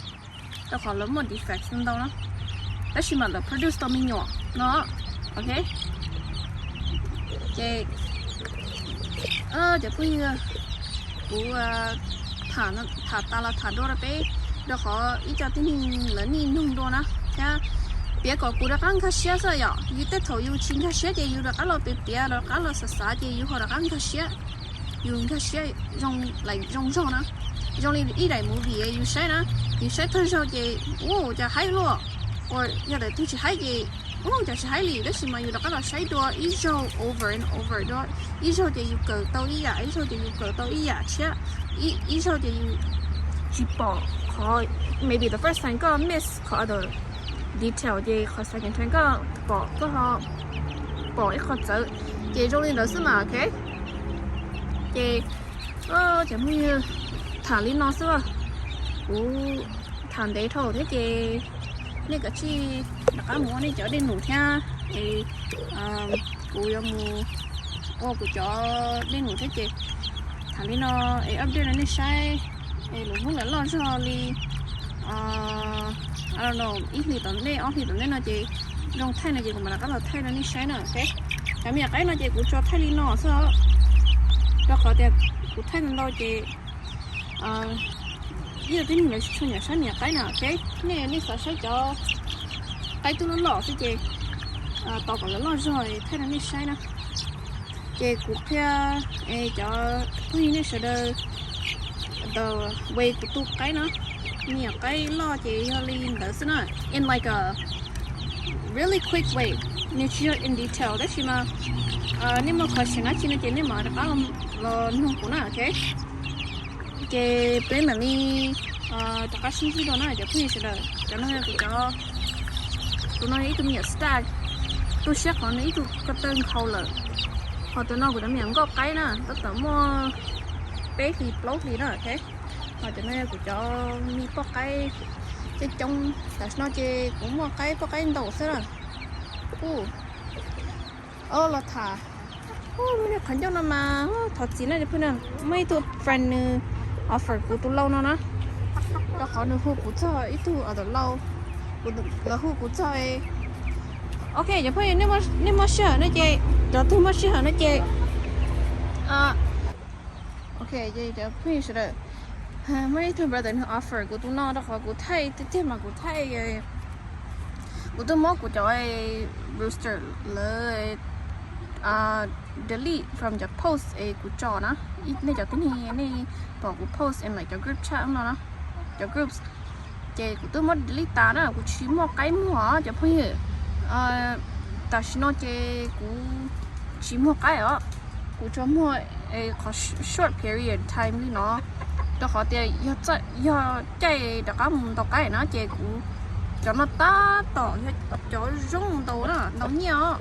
rau qhov lawv muaj defect ntau na, tab sis mas lawv produce tau me nyuam no, ok. Ces cov phooj ywg, kuv tham tas los tham dua rau peb, rau qhov ib co tib neeg lawv nij nug dua na, thiab piav kom kuv rov qab nkag siab xwb yom. Yus tej thaum yus tsis nkag siab ces yus rov qab los piav piav, rov qab los xav xav ces yus ho rov qab nkag siab, yus nkag siab zoo, like zoo zog na. Zoo li ib daim movie yus saib na, yus saib tag zog ces ua cas haib luaj, uas yog daim twg tsis haib ces ua cas tsis haib li, tab sis mas yus rov qab los saib dua ib zaug over and over dua, ib zaug ces yus kawm tau ib yam, ib zaug ces yus kawm tau ib yam thiab, ib zaug ces yus tsis pom qhov, maybe the first time koj miss qhov other detail ces qhov second time koj pom, koj ho pom ib qho txawv, ces zoo li ntawd xwb mas, ok. Ces cov phooj ywg, tham li no xwb, kuv tham ntev dhau thiab ces nej kav tsij rov qab mus ua nej cov dej num thiab, es kuv yuav mus ua kuv cov dej num thiab ces tham li no es update rau nej saib, es lwm hnub lawv loj zog li, I don't know, ib hlis tom ntej ob hlis tom ntej no ces zoo thaij no ces kuv mam rov qab los thaij rau nej saib na, ok. Cov me nyuam qaib no ces kuv tsuas thaij li no xwb, rau qhov tias kuv thaij ntau ntau ces ib tug tib neeg lawv tsis tshua nyiam saib me nyuam qaib na, ok. Nej, nej xav saib cov qaib tub loj loj xwb ces tos kom lawv loj zog thaij rau nej saib na. Ces kuv qhia cov phooj ywg nej sawv daws the way kuv tu qaib no. Me nyuam qaib loj ces yog li ntawd xwb na, in like a really quick way. Nws tsis yog in detail tab sis mas nej muaj qhov xav dab tsi no ces nej mam rov qab los nug kuv na, ok. Ces peb mam li rov qab sib ntsib dua na cov phooj ywg sawv daws. Cov no yog kuv cov, tus no yog ib tug me nyuam stag, tu siab qhov nws ib tug ko taw nkhaus lawm. Ho tus no kuv cov me nyuam nkauj qaib na, tab tom muaj peb hlis plaub hlis na, ok. Ho cov no yog kuv cov me poj qaib coob coob, tam sim no ces kuv muaj qaib poj qaib ntau xwb na. Kuj los tham, muaj qhov ncauj no mas thov txim na cov phooj ywg, muaj ib tug friend nws offer kuv tus lau no na, rau qhov nws hu kuv txog ib tug other lau, lawv hu kuv txog. Ok cov phooj ywg, nej muaj sij hawm no ces, cov twg muaj sij hawm no ces, ok, cov phooj ywg sawv daws, muaj ib tug brother nws offer kuv tus no rau qhov kuv thaij tiag tiag mas kuv thaij, kuv twb muab kuv cov rooster lawv delete from cov post es kuv tso na. Nej cov tib neeg nej pom kuv post in like cov group chat no na, cov groups, ces kuv twb muab delete tas na, kuv tsis muaj qaib muag os cov phooj ywg. Tam sim no ces kuv tsis muag qaib os. Kuv tsuas muag qhov short period time li no, rau qhov tias yog caij rov qab mus ntaus qaib na ces kuv cov no tab tom yog cov zoo ntaus na, ntaus nyiaj os.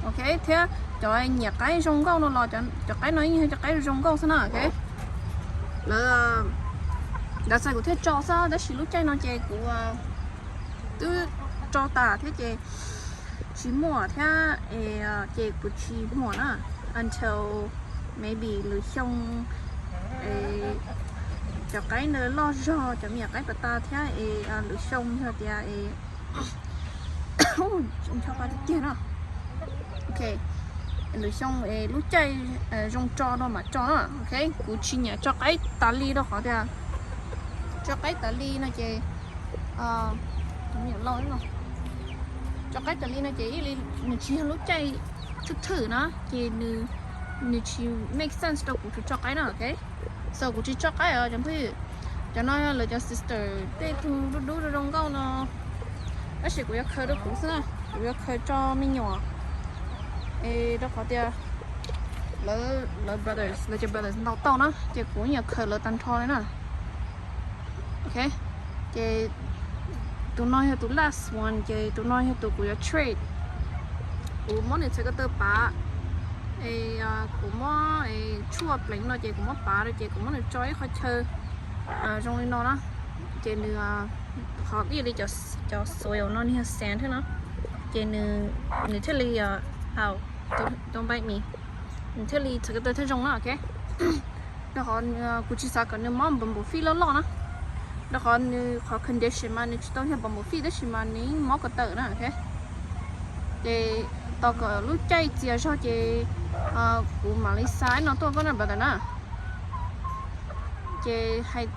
Ok, thiab cov nyiam qaib zoo nkauj no los cov qaib no yeej yog cov qaib zoo nkauj xwb na. Ok, lawv, das sis kuv thiaj tso xwb, tab sis lub caij no ces kuv twb tso tas thiab ces tsis muaj thiab, ces kuv tsis muag na until maybe lwm xyoo cov qaib ntawd loj zog, cov me nyuam qaib pas tas thiab es lwm xyoo yog tias es ncho pa tiag tiag no. Ok, lwm xyoo es lub caij zoo tso no mam tso na. Ok, kuv tsis nyiam tso qaib tas li rau qhov tias tso qaib tas li no ces, tso qaib tas li no ces ib li nws tsis yog lub caij thwj thwm na ces nws tsis make sense rau kuv tso qaib na. Ok, so kuv tsis tso qaib os cov phooj ywg. Cov no yog lawv cov sister tej tug dub dub zoo nkauj no, tab sis kuv yuav khaws rau kuv xwb na, kuv yuav khaws tso me nyuam es rau qhov tias lawv brothers, lawv cov brothers ntaus tau na ces kuv yuav khaws lawv tag nrho li na. Ok, ces tus no yog tus last one ces tus no yog tus kuv yuav trade. Kuv muab nws txhais ko taw pav, es kuv muab tshuaj pleev no ces kuv muab pav rau ces kuv muab nws tso ib qhov chaw zoo li no na. Ces nws qhov ib li cov soil no nws yog sand thiab no, ces nws thiaj li, don't bite me, nws thiaj li txhais ko taw thiaj zoo na. Ok, rau qhov kuv tsis xav kom nws mob bumblebee loj loj na, rau qhov nws qhov condition mas nws tsis tau yog bumblebee tab sis mas nws yeej mob ko taw na. Ok, ces tos kom lub caij txias zog ces kuv mam li xa no tuaj koj na brother na. Ces hais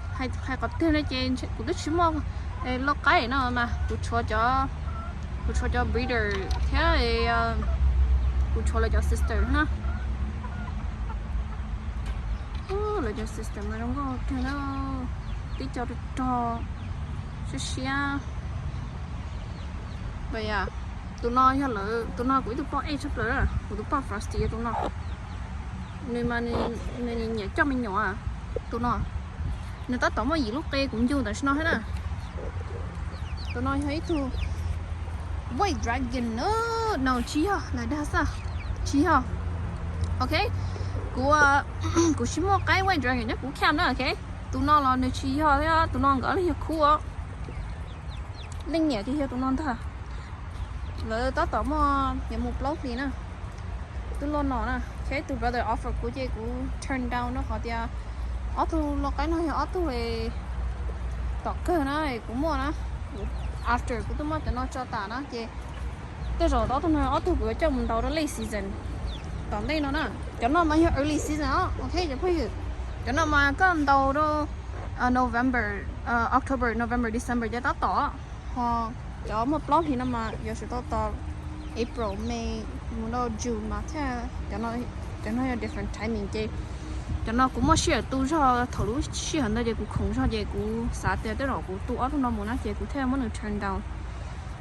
qhov twg no ces kuv twb tsis muaj lau qaib no mas kuv tshuav cov, kuv tshuav cov breeder thiab kuv tshuav lawv cov sister na. Lawv cov sister mas zoo nkauj kawg na, tib co rog rog siab siab. Tus no yog lawv, tus no kuv ib tug poj ej tshaj plaws, kuv tus poj Frosty tus no. Nws mas nws nyiam coj me nyuam. Tus no nws tab tom muaj yim lub qe kuv ncu tam sim no thiab na. Tus no yog ib tug white dragon no, tsis yog, lawv dag xwb, tsis yog. Ok, kuv, kuv tsis muaj qaib white dragon nyob kuv camp na. Ok, tus no los nws tsis yog thiab, tus no nkawd li yog khub os. Leej niam ces yog tus no ntag. Lawv tab tom muaj yuav mus plaub hlis na, twb luaj no na. Ok, tus brother offer kuv ces kuv turn down no qhov tias ob tug lau qaib no yog ob tug tom kawg na kuv muaj na. After kuv twb muab cov no tso tas na ces tej zaum ob tug no ob tug kuv yuav coj mus ntaus rau late season tom ntej no na. Cov no mas yog early season os. Ok cov phooj ywg, cov no mas koj ntaus rau November, October, November, December ces tab tom. Ho cov muaj plaub hlis no mas yuav tsum tau tos April, May mus rau June mas thiaj, cov no yog different timing ces cov no kuv muaj sij hawm tu zog thaum lub sij hawm ntawd ces kuv khoom zog ces kuv xav tias tej zaum kuv tu ob tug no mus na ces kuv thiaj muab nws turn down.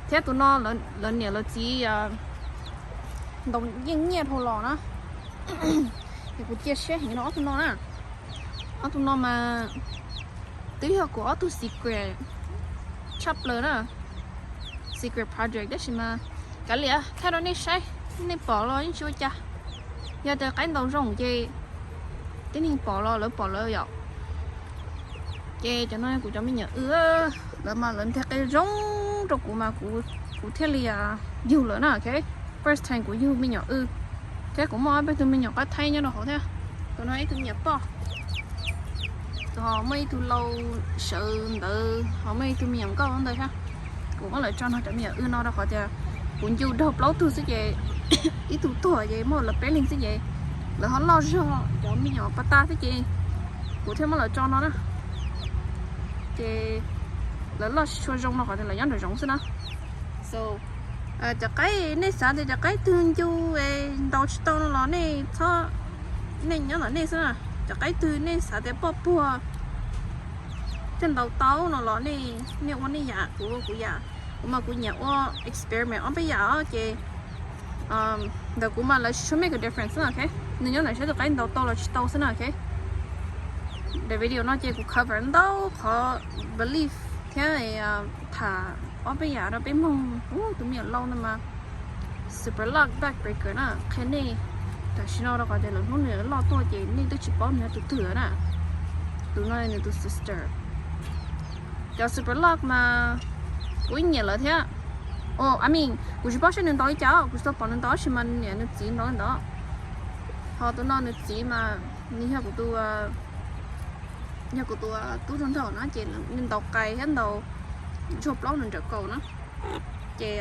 Thiab tus no lawv niam lawv txiv ntaus yeej nyiaj dhau los na. Ces kuv cia siab heev rau ob tug no na. Ob tug no mas twb yog kuv ob tug secret tshaj plaws na, secret project tab sis mas kav liam thaij rau nej saib, nej pom los yeej tsis ua cas. Yog tias qaib ntaus zoo ces tib neeg pom los lawv pom lawv yom. Ces cov no kuv cov me nyuam w, lawv mas lawv nteg qe zoo rau kuv mas kuv thiaj li yug lawm na. Ok, first time kuv yug me nyuam w, thiab kuv muaj ob peb tug me nyuam qaib thaib nyob rau hauv thiab. Tus no ib tug me nyuam poj, tus ho muaj ib tug lau sawv ntawd ho muaj ib tug me nyuam nkauj ntawd thiab. Kuv muab lawv tso no cov me nyuam w no rau qhov tias kuv ncu raug plaub tug xwb ces ib tug tuag ces muaj lawv peb leeg xwb ces lawv ho loj zog cov me nyuam pas tas xwb ces kuv thiaj muab lawv tso no na. Ces lawv loj tsis tshua zoo no qhov tias lawv nyob nraum zoov xwb na. So cov qaib nej xav tias cov qaib twg ncu ntaus tsis tau no los nej txhob, nej nyob ntawm nej xwb na. Cov qaib twg nej xav tias poj puag thiaj ntaus tau no los nej ua nej yam, kuv ua kuv yam. Kuv mas kuv nyiam ua experiment ob peb yam os ces Ntawm kuv mas lawv tsis tshua make a difference na, ok. Nws nyob ntawm saib tus qaib ntaus tau los tsis tau xwb na, ok. Daim video no ces kuv cover ntau qhov belief thiab tham ob peb yam rau peb mloog. Tus me nyuam lau ntawd mas super lock back breaker na, qhia nej tam sim no rau qhov tias lwm hnub nws loj tuaj ces nej twb tsis paub nws yog tus twg na. Tus no nws tus sister. Cov super lock mas kuv ib nyiam lawv thiab. I mean, kuv tsis paub saib nws ntaus li cas, kuv tsis tau pom nws ntaus tab sis mas nws niam nws txiv ntaus li ntawd. Ho tus no nws txiv mas nws yog kuv tus, yog kuv tus tub nraug nraug na ces nws ntaus qais thiab ntaus ntsuag plaub nws nrawm kaus na. Ces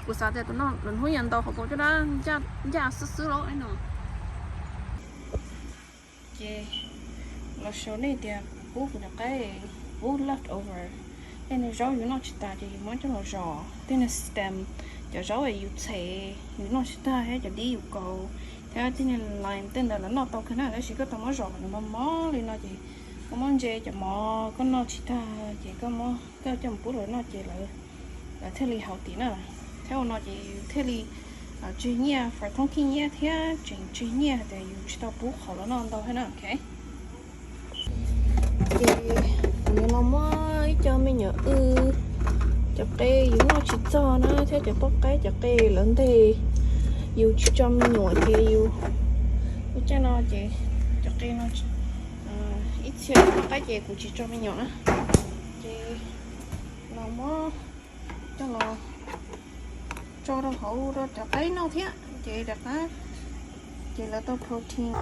kuv xav tias tus no lwm hnub yog ntaus qhov paus caj dab ncaj xwb xwb lauj no. Ces los show nej tias kuv pub kuv cov qaib, pub left over. Tej niag zaub yus noj tsis tas ces yus muab coj los zos, tej niag stem, cov zaub yus txhem yus noj tsis tag thiab cov dib yus kaus, thiab tej niag lime tej ntawd lawv noj tau kawg na, tab sis koj tau muab zos kom nws mos mos li no ces koj muab ntse cov mov koj noj tsis tag ces koj muab koj coj mus pub lawv noj ces lawv, lawv thiaj li healthy na. Thiab ua no ces yus thiaj li tseg nyiaj, fais thoob khib nyiab thiab tseem tseg nyiaj hais tias yus tsis tau pub qhauv los noj ntau thiab na, ok. Ces kuv yuav los muab ib co me nyuam wb cov qe yus noj tsis txog na thiab cov poj qaib cov qe lawv nteg yus tsis tso me nyuam ces yus, ua caij no ces cov qe no ib txhia poj qaib ces kuv tsis tso me nyuam na. Ces los muab coj los tso rau hauv rau cov qaib noj thiab ces rov qab ces lawv tau protein.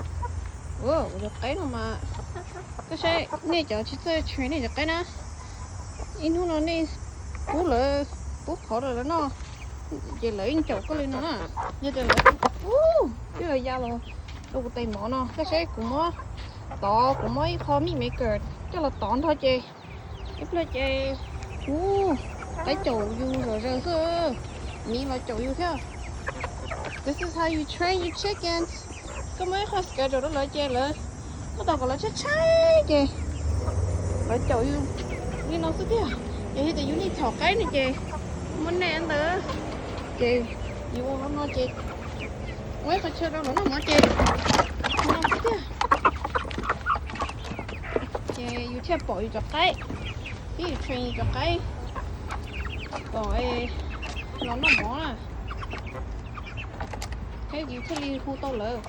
Ua cov qaib no mas, koj saib nej cov tsis txawj train nej cov qaib na, ib hnub no nej pub lawv, pub qhauv rau lawv noj ces lawv yeej caum koj li no na. Yog tias lawv, ub, twb los ya los rau kuv tais mov no, koj saib kuv muab tov, kuv muab ib qho meat maker coj los tov nrog ces ib pliag ces, ub, qaib caum yus zom zaws xwb, miv los caum yus thiab. This is how you train your chickens. Koj muab ib qho schedule rau lawv ces lawv, koj tos kom lawv tshaib tshaib ces lawv caum yus li no xwb tiag. Yog tias yus nej txhom qaib no ces muab nej ntawd ces yus ua no ces muab ib qho chaw rau lawv noj mov ces no xwb tiag. Ces yus thiaj pom yus cov qaib, thiab yus train yus cov qaib kom los noj mov na, thiab yus thiaj li hu tau lawv.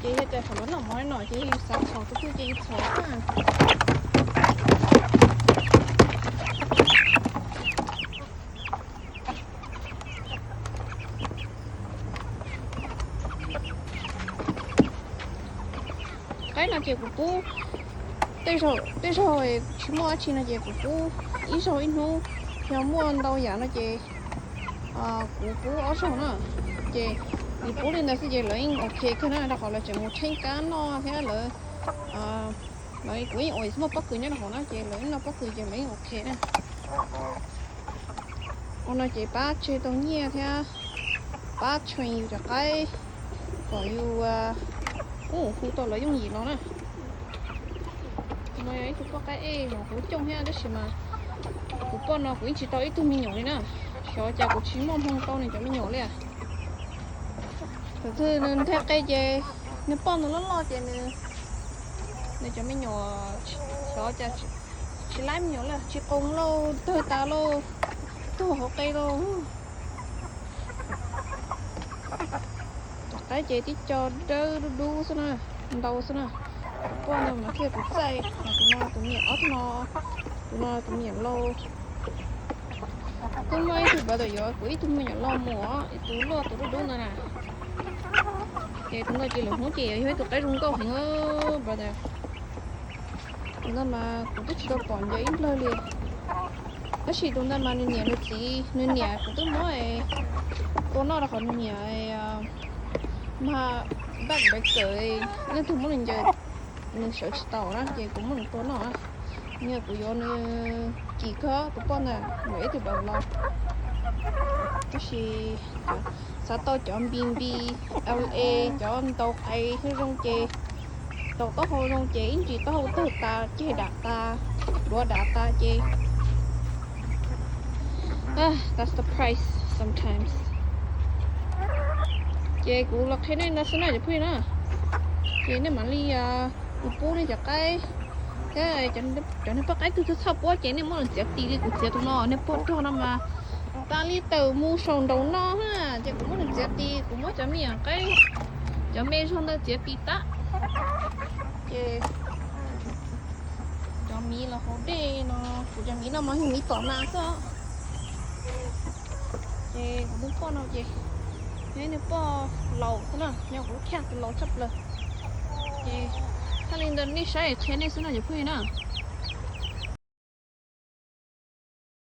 Ces yog tias kom lawv noj mov li no ces yus xav txhom tus twg ces yus txhom na. Qaib no ces kuv pub, tej zaug, tej zaug tsis muaj dab tsi no ces kuv pub ib zaug ib hnub, yog muaj ntau yam no ces kuv pub ob zaug na. Ces yus pub li ntawd xwb ces lawv yeej ok kawg na, rau qhov lawv tseem mus tsheej kab noj thiab lawv, lawv kuv yeej ua muaj pob kws nyob rau hauv na ces lawv yeej noj pob kws ces lawv yeej ok na. Ua no ces pab tseg tau nyiaj thiab pab train yus cov qaib kom yus hu tau lawv yooj yim no na. No yog ib tug poj qaib ej, kuv coob thiab tab sis mas kuv poj no kuv yeej tsis tau ib tug me nyuam li na. Xyov cas kuv tsis muaj hmoo tau nws cov me nyuam li. Thaum twg nws nteg qe ces nws poj ntawd loj loj ces nws, nws cov me nyuam xyov cas tsis laib me nyuam li, tsis qoos lauj, tawg tas lauj, tuag hauv qe lauj. Cov qaib ces tib co dawb dub dub xwb na, ntau xwb na. Tus poj ntawd mas thiaj tus txaij, tus no tus me nyuam ob tug no, tus no tus me nyuam lau. Twb muaj ib tug brother yuav kuv ib tug me nyuam lau mus, ib tug luaj tus dub dub ntawd na. Ces tus ntawd ces lwm hnub ces yuav yog ib tug qaib zoo nkauj heev brother. Tus ntawd mas kuv twb tsis tau pom ncaws ib nplawg li. Tab sis tus ntawd mas nws niam nws txiv, nws niam kuv twb muab tua noj rau qhov nws niam mas back breaker, leej twg muab nws ncaws nws sawv tsis tau na ces kuv muab nws tua noj. Nws, kuv yuav nws kim kawg tus poj ntawd, yuav ib tug daus los. Tab sis xav tau cov npi npi, L A, cov ntaus qe zoo zoo ces, ntaus taub hau zoo ces ib ntsis taub hau tawg tas, ceg dam tas, duav dam tas ces, That's the price sometimes. Ces kuv los qhia nej no xwb na cov phooj ywg na. Ces nej mam li, kuv pub nej cov qaib, thiab cov niag poj qaib twg txhob txhob puab ces nej muab nws txiav tis li kuv txiav tus no, niag poj rog no mas tas li tawm mus saum nraum no na. Ces kuv muab nws txiav tis, kuv muab cov me nyuam qaib, cov me zog ntawd txiav tis tag. Ces cov miv los haus dej no, kuv cov miv no mas yog miv tom na xwb. Ces kuv niag poj no ces yog niag poj laus xwb na, yog kuv lub khaj tus laus tshaj plaws. Ces txhaj li ntawd nej saib qhia nej xwb no cov phooj ywg na.